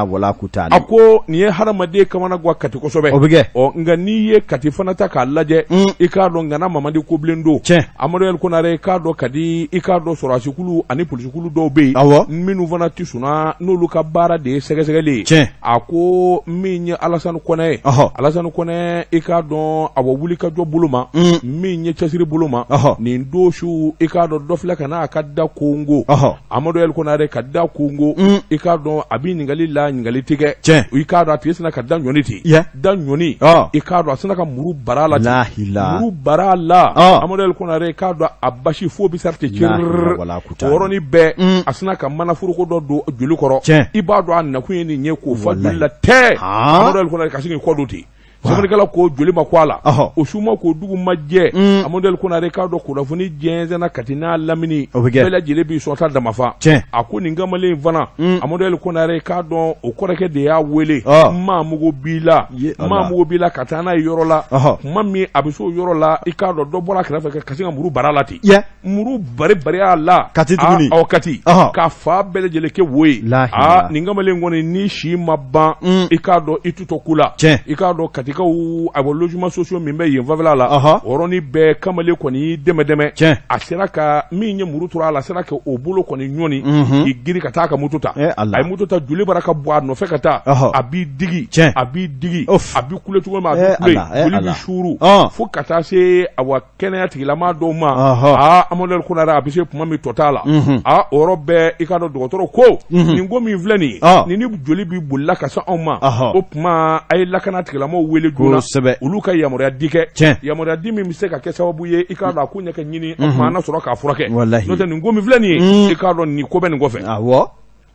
A: a ko nin ye hadamaden kamana gan Kati kosɛbɛ.
B: O bɛ kɛ.
A: Ɔ nka n'i ye Kati fana ta k'a lajɛ, i k'a dɔn Gana Mamadi Kobilen don. Amadu Konare, i k'a dɔn Kati, i k'a dɔn sɔrɔdasikulu ani polisikulu dɔw bɛ yen,
B: awɔ,
A: minnu fana tɛ sunaa n'olu ka baara de ye sɛgɛsɛgɛli ye,
B: tiɲɛ,
A: a ko min ye Alasani Kɔnɛ ye,
B: ɔhɔ,
A: Alasani Kɔnɛ, i k'a dɔn awɔ wulikajɔ bolo ma, min ye cɛsiri bolo ma,
B: ɔhɔ,
A: nin don su, i k'a dɔn dɔ filɛ ka n'a ka da kongo,
B: ɔhɔ,
A: Amadu El Konare ka da kongo, i k'a dɔn a bɛ ɲininkali la ɲininkali tigɛ,
B: tiɲɛ,
A: i k'a dɔn a tigi sina ka da ɲɔni ten, da ɲɔni, i k'a dɔn a sina ka muru bara la
B: lahila
A: muru bara la, Amadu El Konare, i k'a dɔn a basi fo bɛ sara ten
B: la
A: ciri,
B: wala
A: o yɔrɔnin bɛɛ a sina ka manaforoko dɔ don joli kɔrɔ,
B: tiɲɛ,
A: i b'a dɔn a nakun ye nin ye k'o fa joli la tɛ, Amadu El Konare ka sin k'i kɔ don ten. Sɛbɛnnikɛla ko joli ma ko a la, o su ma ko dugu ma jɛ, Amadu El Konare, k'a dɔn kunnafoni jɛnsɛnna Kati n'a lamini bɛɛ lajɛlen b'i sɔn ta damafa. A ko nin kamalen in fana, Amadu El Konare, k'a dɔn o kɔrɔkɛ de y'a wele, maa mago b'i la, maa mago b'i la ka taa n'a ye yɔrɔ la. Tuma min a bɛ se o yɔrɔ la, i k'a dɔn dɔ bɔra a kɛrɛfɛ ka sin ka muru bara la ten, muru bari bari a la
B: Kati tuguni,
A: ɔ Kati k'a fa bɛɛ lajɛlen kɛ wo ye. Aa, nin kamalen kɔni ni si ma ban, i k'a dɔn i tutɔ ku la, i k'a dɔn Kati Katikaw a logement sociaux min bɛ yen fanfɛla la, o yɔrɔnin bɛɛ kamalen kɔni y'i dɛmɛ dɛmɛ, a sera ka min ye muru tora a la, a sera ka o bolo kɔni ɲɔni k'i giri ka taa ka moto ta. A ye moto ta, joli bara ka bɔ a nɔfɛ ka taa, a b'i digi, a b'i digi, a b'i kule cogo min, a b'i kule, joli bɛ suuru fo ka taa se awa kɛnɛya tigilamaa dɔw ma. Aa, Amadu Konare, a bɛ se kuma min tɔ t'a la. Aa, o yɔrɔ bɛɛ i k'a dɔn dɔgɔtɔrɔ ko nin ko min filɛ nin ye, nin ni joli bɛ bolila ka se anw ma, o tuma a ye lakana tigilamaaw wele joona, olu ka yamaruya di kɛ, yamaruya di min bɛ se ka kɛ sababu ye i k'a dɔn a ko ɲɛ ka ɲini, o tuma an na sɔrɔ k'a furakɛ, n'o tɛ nin ko min filɛ nin ye, i k'a dɔn nin ko bɛ nin kɔfɛ.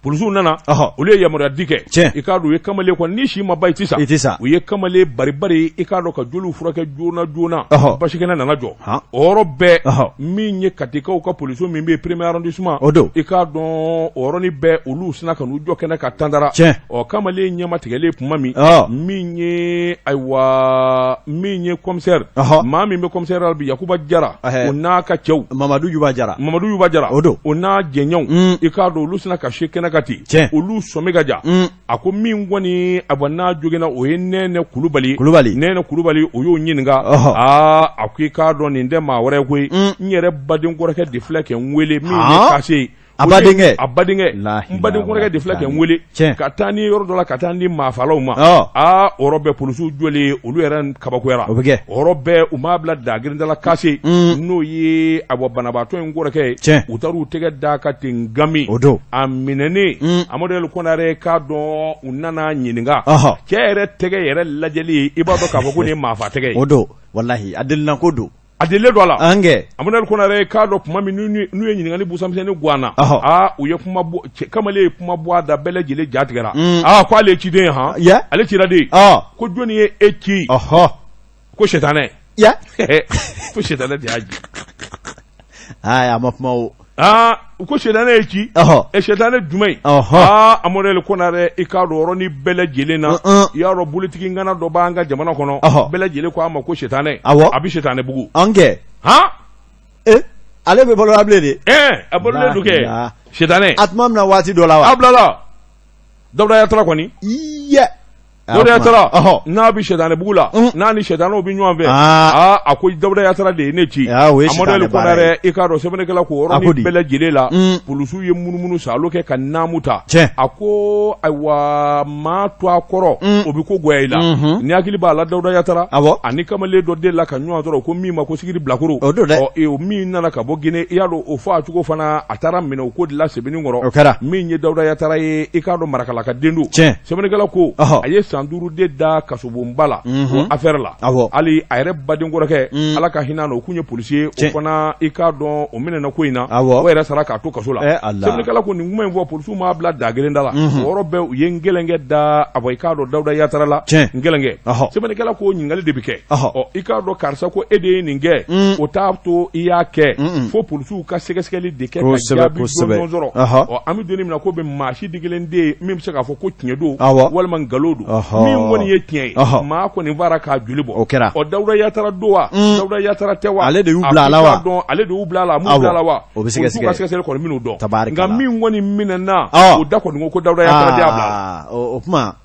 A: Polisiw nana, olu ye yamaruya di kɛ, i k'a dɔn u ye kamalen kɔni, ni si ma ban i tɛ sa,
B: i tɛ sa,
A: u ye kamalen baribari, i k'a dɔn ka joliw furakɛ joona joona, basi kɛnɛ nana jɔ. O yɔrɔ bɛɛ min ye Katikaw ka polisiw min bɛ yen premier arrondissement,
B: o don,
A: i k'a dɔn o yɔrɔnin bɛɛ olu sinna ka n'u jɔ kɛnɛ kan tandara. Ɔ, kamalen ɲɛmatigɛlen tuma min, min ye ayiwa min ye commissaire, maa min bɛ commissaire la bi, Yakuba Jara, o n'a ka cɛw,
B: Mamadu Yuba Jara,
A: Mamadu Yuba Jara,
B: o don,
A: o n'a jɛɲɔgɔnw, i k'a dɔn olu sinna ka se kɛnɛ kan ten, olu sɔmi ka ja. A ko min kɔni a bɔ n'a joginna, o ye Nɛnɛ Kulubali,
B: Kulubali,
A: Nɛnɛ Kulubali, o y'o ɲininka. Aa, a ko i k'a dɔn nin tɛ maa wɛrɛ koyi, n yɛrɛ baden kɔrɔkɛ de filɛ kɛ n wele min ye kase ye.
B: A badenkɛ,
A: a badenkɛ, n baden kɔrɔkɛ de filɛ kɛ n wele ka taa ni yɔrɔ dɔ la, ka taa ni maafalaw ma. Aa, o yɔrɔ bɛɛ polisiw jɔlen, olu yɛrɛ kabakoyara.
B: O bɛ kɛ.
A: O yɔrɔ bɛɛ u m'a bila dagirinda la kase, n'o ye a bɔ banabaatɔ in kɔrɔkɛ ye. U taara u tɛgɛ d'a kan ten gami.
B: O don.
A: A minɛnen, Amadu El Konare k'a dɔn u nana ɲininka. Cɛ yɛrɛ tɛgɛ yɛrɛ lajɛli ye, i b'a dɔn k'a fɔ ko nin ye maafa tɛgɛ ye.
B: O don, walahi, a delilanko don.
A: A delilen don a la.
B: An kɛ.
A: Amadu El Konare k'a dɔn tuma min n'u ye ɲininkali busamisɛnnin gan na. Aa, u ye kuma bɔ, kamalen ye kuma bɔ a da, bɛɛ lajɛlen ja tigɛra. Aa, ko ale ye ciden ye han. Ale cira de. Ko jɔnni ye e ci? Ko sitanɛ. Ko sitanɛ de y'a ci.
B: Aa, a ma kuma o.
A: Aa, u ko sitanɛ ye ci. E, sitanɛ jumɛn? Aa, Amadu El Konare, i k'a dɔn yɔrɔnin bɛɛ lajɛlen na, i y'a dɔn bolitigi ŋana dɔ b'an ka jamana kɔnɔ, bɛɛ lajɛlen ko a ma ko sitanɛ. A bɛ sitanɛ bugu.
B: An kɛ.
A: Han.
B: E, ale bɛ balo la bilen de.
A: Ɛɛ, a balolen don kɛ. Sitanɛ.
B: A tuma min na waati dɔ la wa?
A: A bilala. Dawuda Yatara kɔni.
B: Iye.
A: Dawuda Yatara n'a bɛ sitanɛ bugu la, n'a ni sitanɛw bɛ ɲɔgɔn fɛ. Aa, a ko Dawuda Yatara de ye ne ci. Amadu El Konare, i k'a dɔn sɛbɛnnikɛla ko yɔrɔnin bɛɛ lajɛlen la, polisiw ye munumunu saalo kɛ ka naamu ta. A ko ayiwa maa to a kɔrɔ, o bɛ ko goya i la. Ni hakili b'a la, Dawuda Yatara ani kamalen dɔ delila ka ɲɔgɔn sɔrɔ ko min ma ko Sigiri Bilakoro.
B: O don dɛ.
A: Ɔ, min nana ka bɔ Gine, i y'a dɔn o fɔ a cogo fana, a taara minɛ o ko de la Sebenikɔrɔ.
B: O kɛra.
A: Min ye Dawuda Yatara ye, i k'a dɔn Marakala ka den don. Sɛbɛnnikɛla ko a ye san 5 de da kasobonba la o affaire la. Hali a yɛrɛ baden kɔrɔkɛ, Ala ka hinɛ a la, o tun ye polisi ye, o fana i k'a dɔn o minɛna ko in na, o yɛrɛ sara k'a to kaso la. Sɛbɛnnikɛla ko nin kuma in fɔ, polisiw m'a bila dagirinda la, o yɔrɔ bɛɛ u ye ngɛlɛnkɛ da a i k'a dɔn Dawuda Yatara la ngɛlɛnkɛ. Sɛbɛnnikɛla ko ɲininkali de bɛ kɛ, ɔ, i k'a dɔn karisa ko e de ye nin kɛ, o t'a to i y'a kɛ fo polisiw ka sɛgɛsɛgɛli de kɛ ka jaabi jɔnjɔn sɔrɔ. Ɔ, an bɛ don min na ko bɛ maa si kelen tɛ yen min bɛ se k'a fɔ ko tiɲɛ don walima nkalon don. Min kɔni ye tiɲɛ ye, maa kɔni fara k'a joli bɔ.
B: O kɛra.
A: Ɔ, Dawuda Yatara don wa, Dawuda Yatara tɛ wa,
B: ale de y'u bila a la wa,
A: dɔn ale de y'u bila a la, a m'u bila a la wa,
B: o bɛ sɛgɛsɛgɛ,
A: ka sɛgɛsɛgɛli kɔni min'o dɔn. Nka min kɔni minɛna, o da kɔni ko Dawuda Yatara de y'a bila a
B: la. O tuma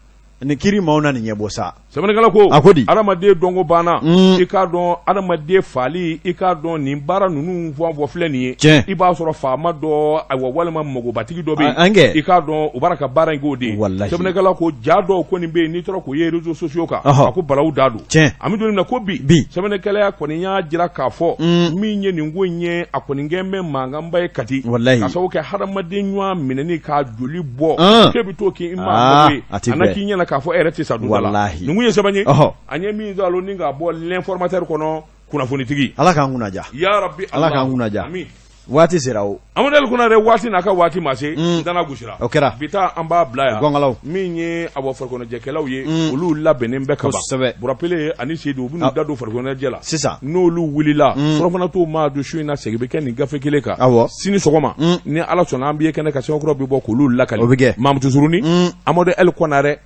B: nin kiri maaw na nin ɲɛbɔ sa.
A: Sɛbɛnnikɛla ko
B: a ko di
A: adamaden dɔnko banna, i k'a dɔn adamaden faali, i k'a dɔn nin baara ninnu fɔ fɔ filɛ nin ye.
B: Tiɲɛ.
A: I b'a sɔrɔ faama dɔ, ayiwa, walima magobatigi dɔ bɛ yen.
B: An kɛ.
A: I k'a dɔn u b'a ka baara in k'o de ye.
B: Walahi.
A: Sɛbɛnnikɛla ko ja dɔw kɔni bɛ yen, n'i taara k'o ye réseaux sociaux kan, a ko balawu da don.
B: Tiɲɛ.
A: An bɛ don min na ko bi.
B: Bi.
A: Sɛbɛnnikɛla kɔni y'a jira k'a fɔ min ye nin ko in ye, a kɔni kɛlen bɛ mankanba ye Kati.
B: Walahi.
A: Ka sababu kɛ hadamaden ɲɔgɔn minɛni k'a joli bɔ. K'e bɛ t'o k'i maa
B: Aa,
A: mago ye.
B: a tɛ
A: A na
B: bɛn.
A: k'i ɲɛna k'a fɔ e yɛrɛ tɛ sa don dɔ la.
B: Walahi.
A: Nin kun ye sɛbɛn ye. An ye min sɔrɔ ni k'a bɔ L'Informateur kɔnɔ, kunnafonitigi.
B: Ala k'an kunna diya.
A: Ya Rabbi.
B: Ala k'an kunna diya.
A: Amin.
B: Waati sera o.
A: Amadu El Konare, waati n'a ka waati ma se, n tana gosira.
B: O kɛra.
A: Bi ta an b'a bila yan.
B: Gɔngalaw.
A: Min ye awɔ farikoloɲɛnajɛkɛlaw ye, olu labɛnnen bɛ ka ban.
B: Kosɛbɛ.
A: Burapele ani Seydou, u bɛn'u da don farikoloɲɛnajɛ la.
B: Sisan.
A: N'olu wulila, surɔfana t'u maa don su in na, segin bɛ kɛ nin gafe kelen kan. Sini sɔgɔma, ni Ala sɔnna, an bɛ ye kɛnɛ kan, sɛbɛnkɔrɔ bɛ bɔ k'olu lakali.
B: O bɛ kɛ.
A: Mamutu Suruni, Amadu El Konare.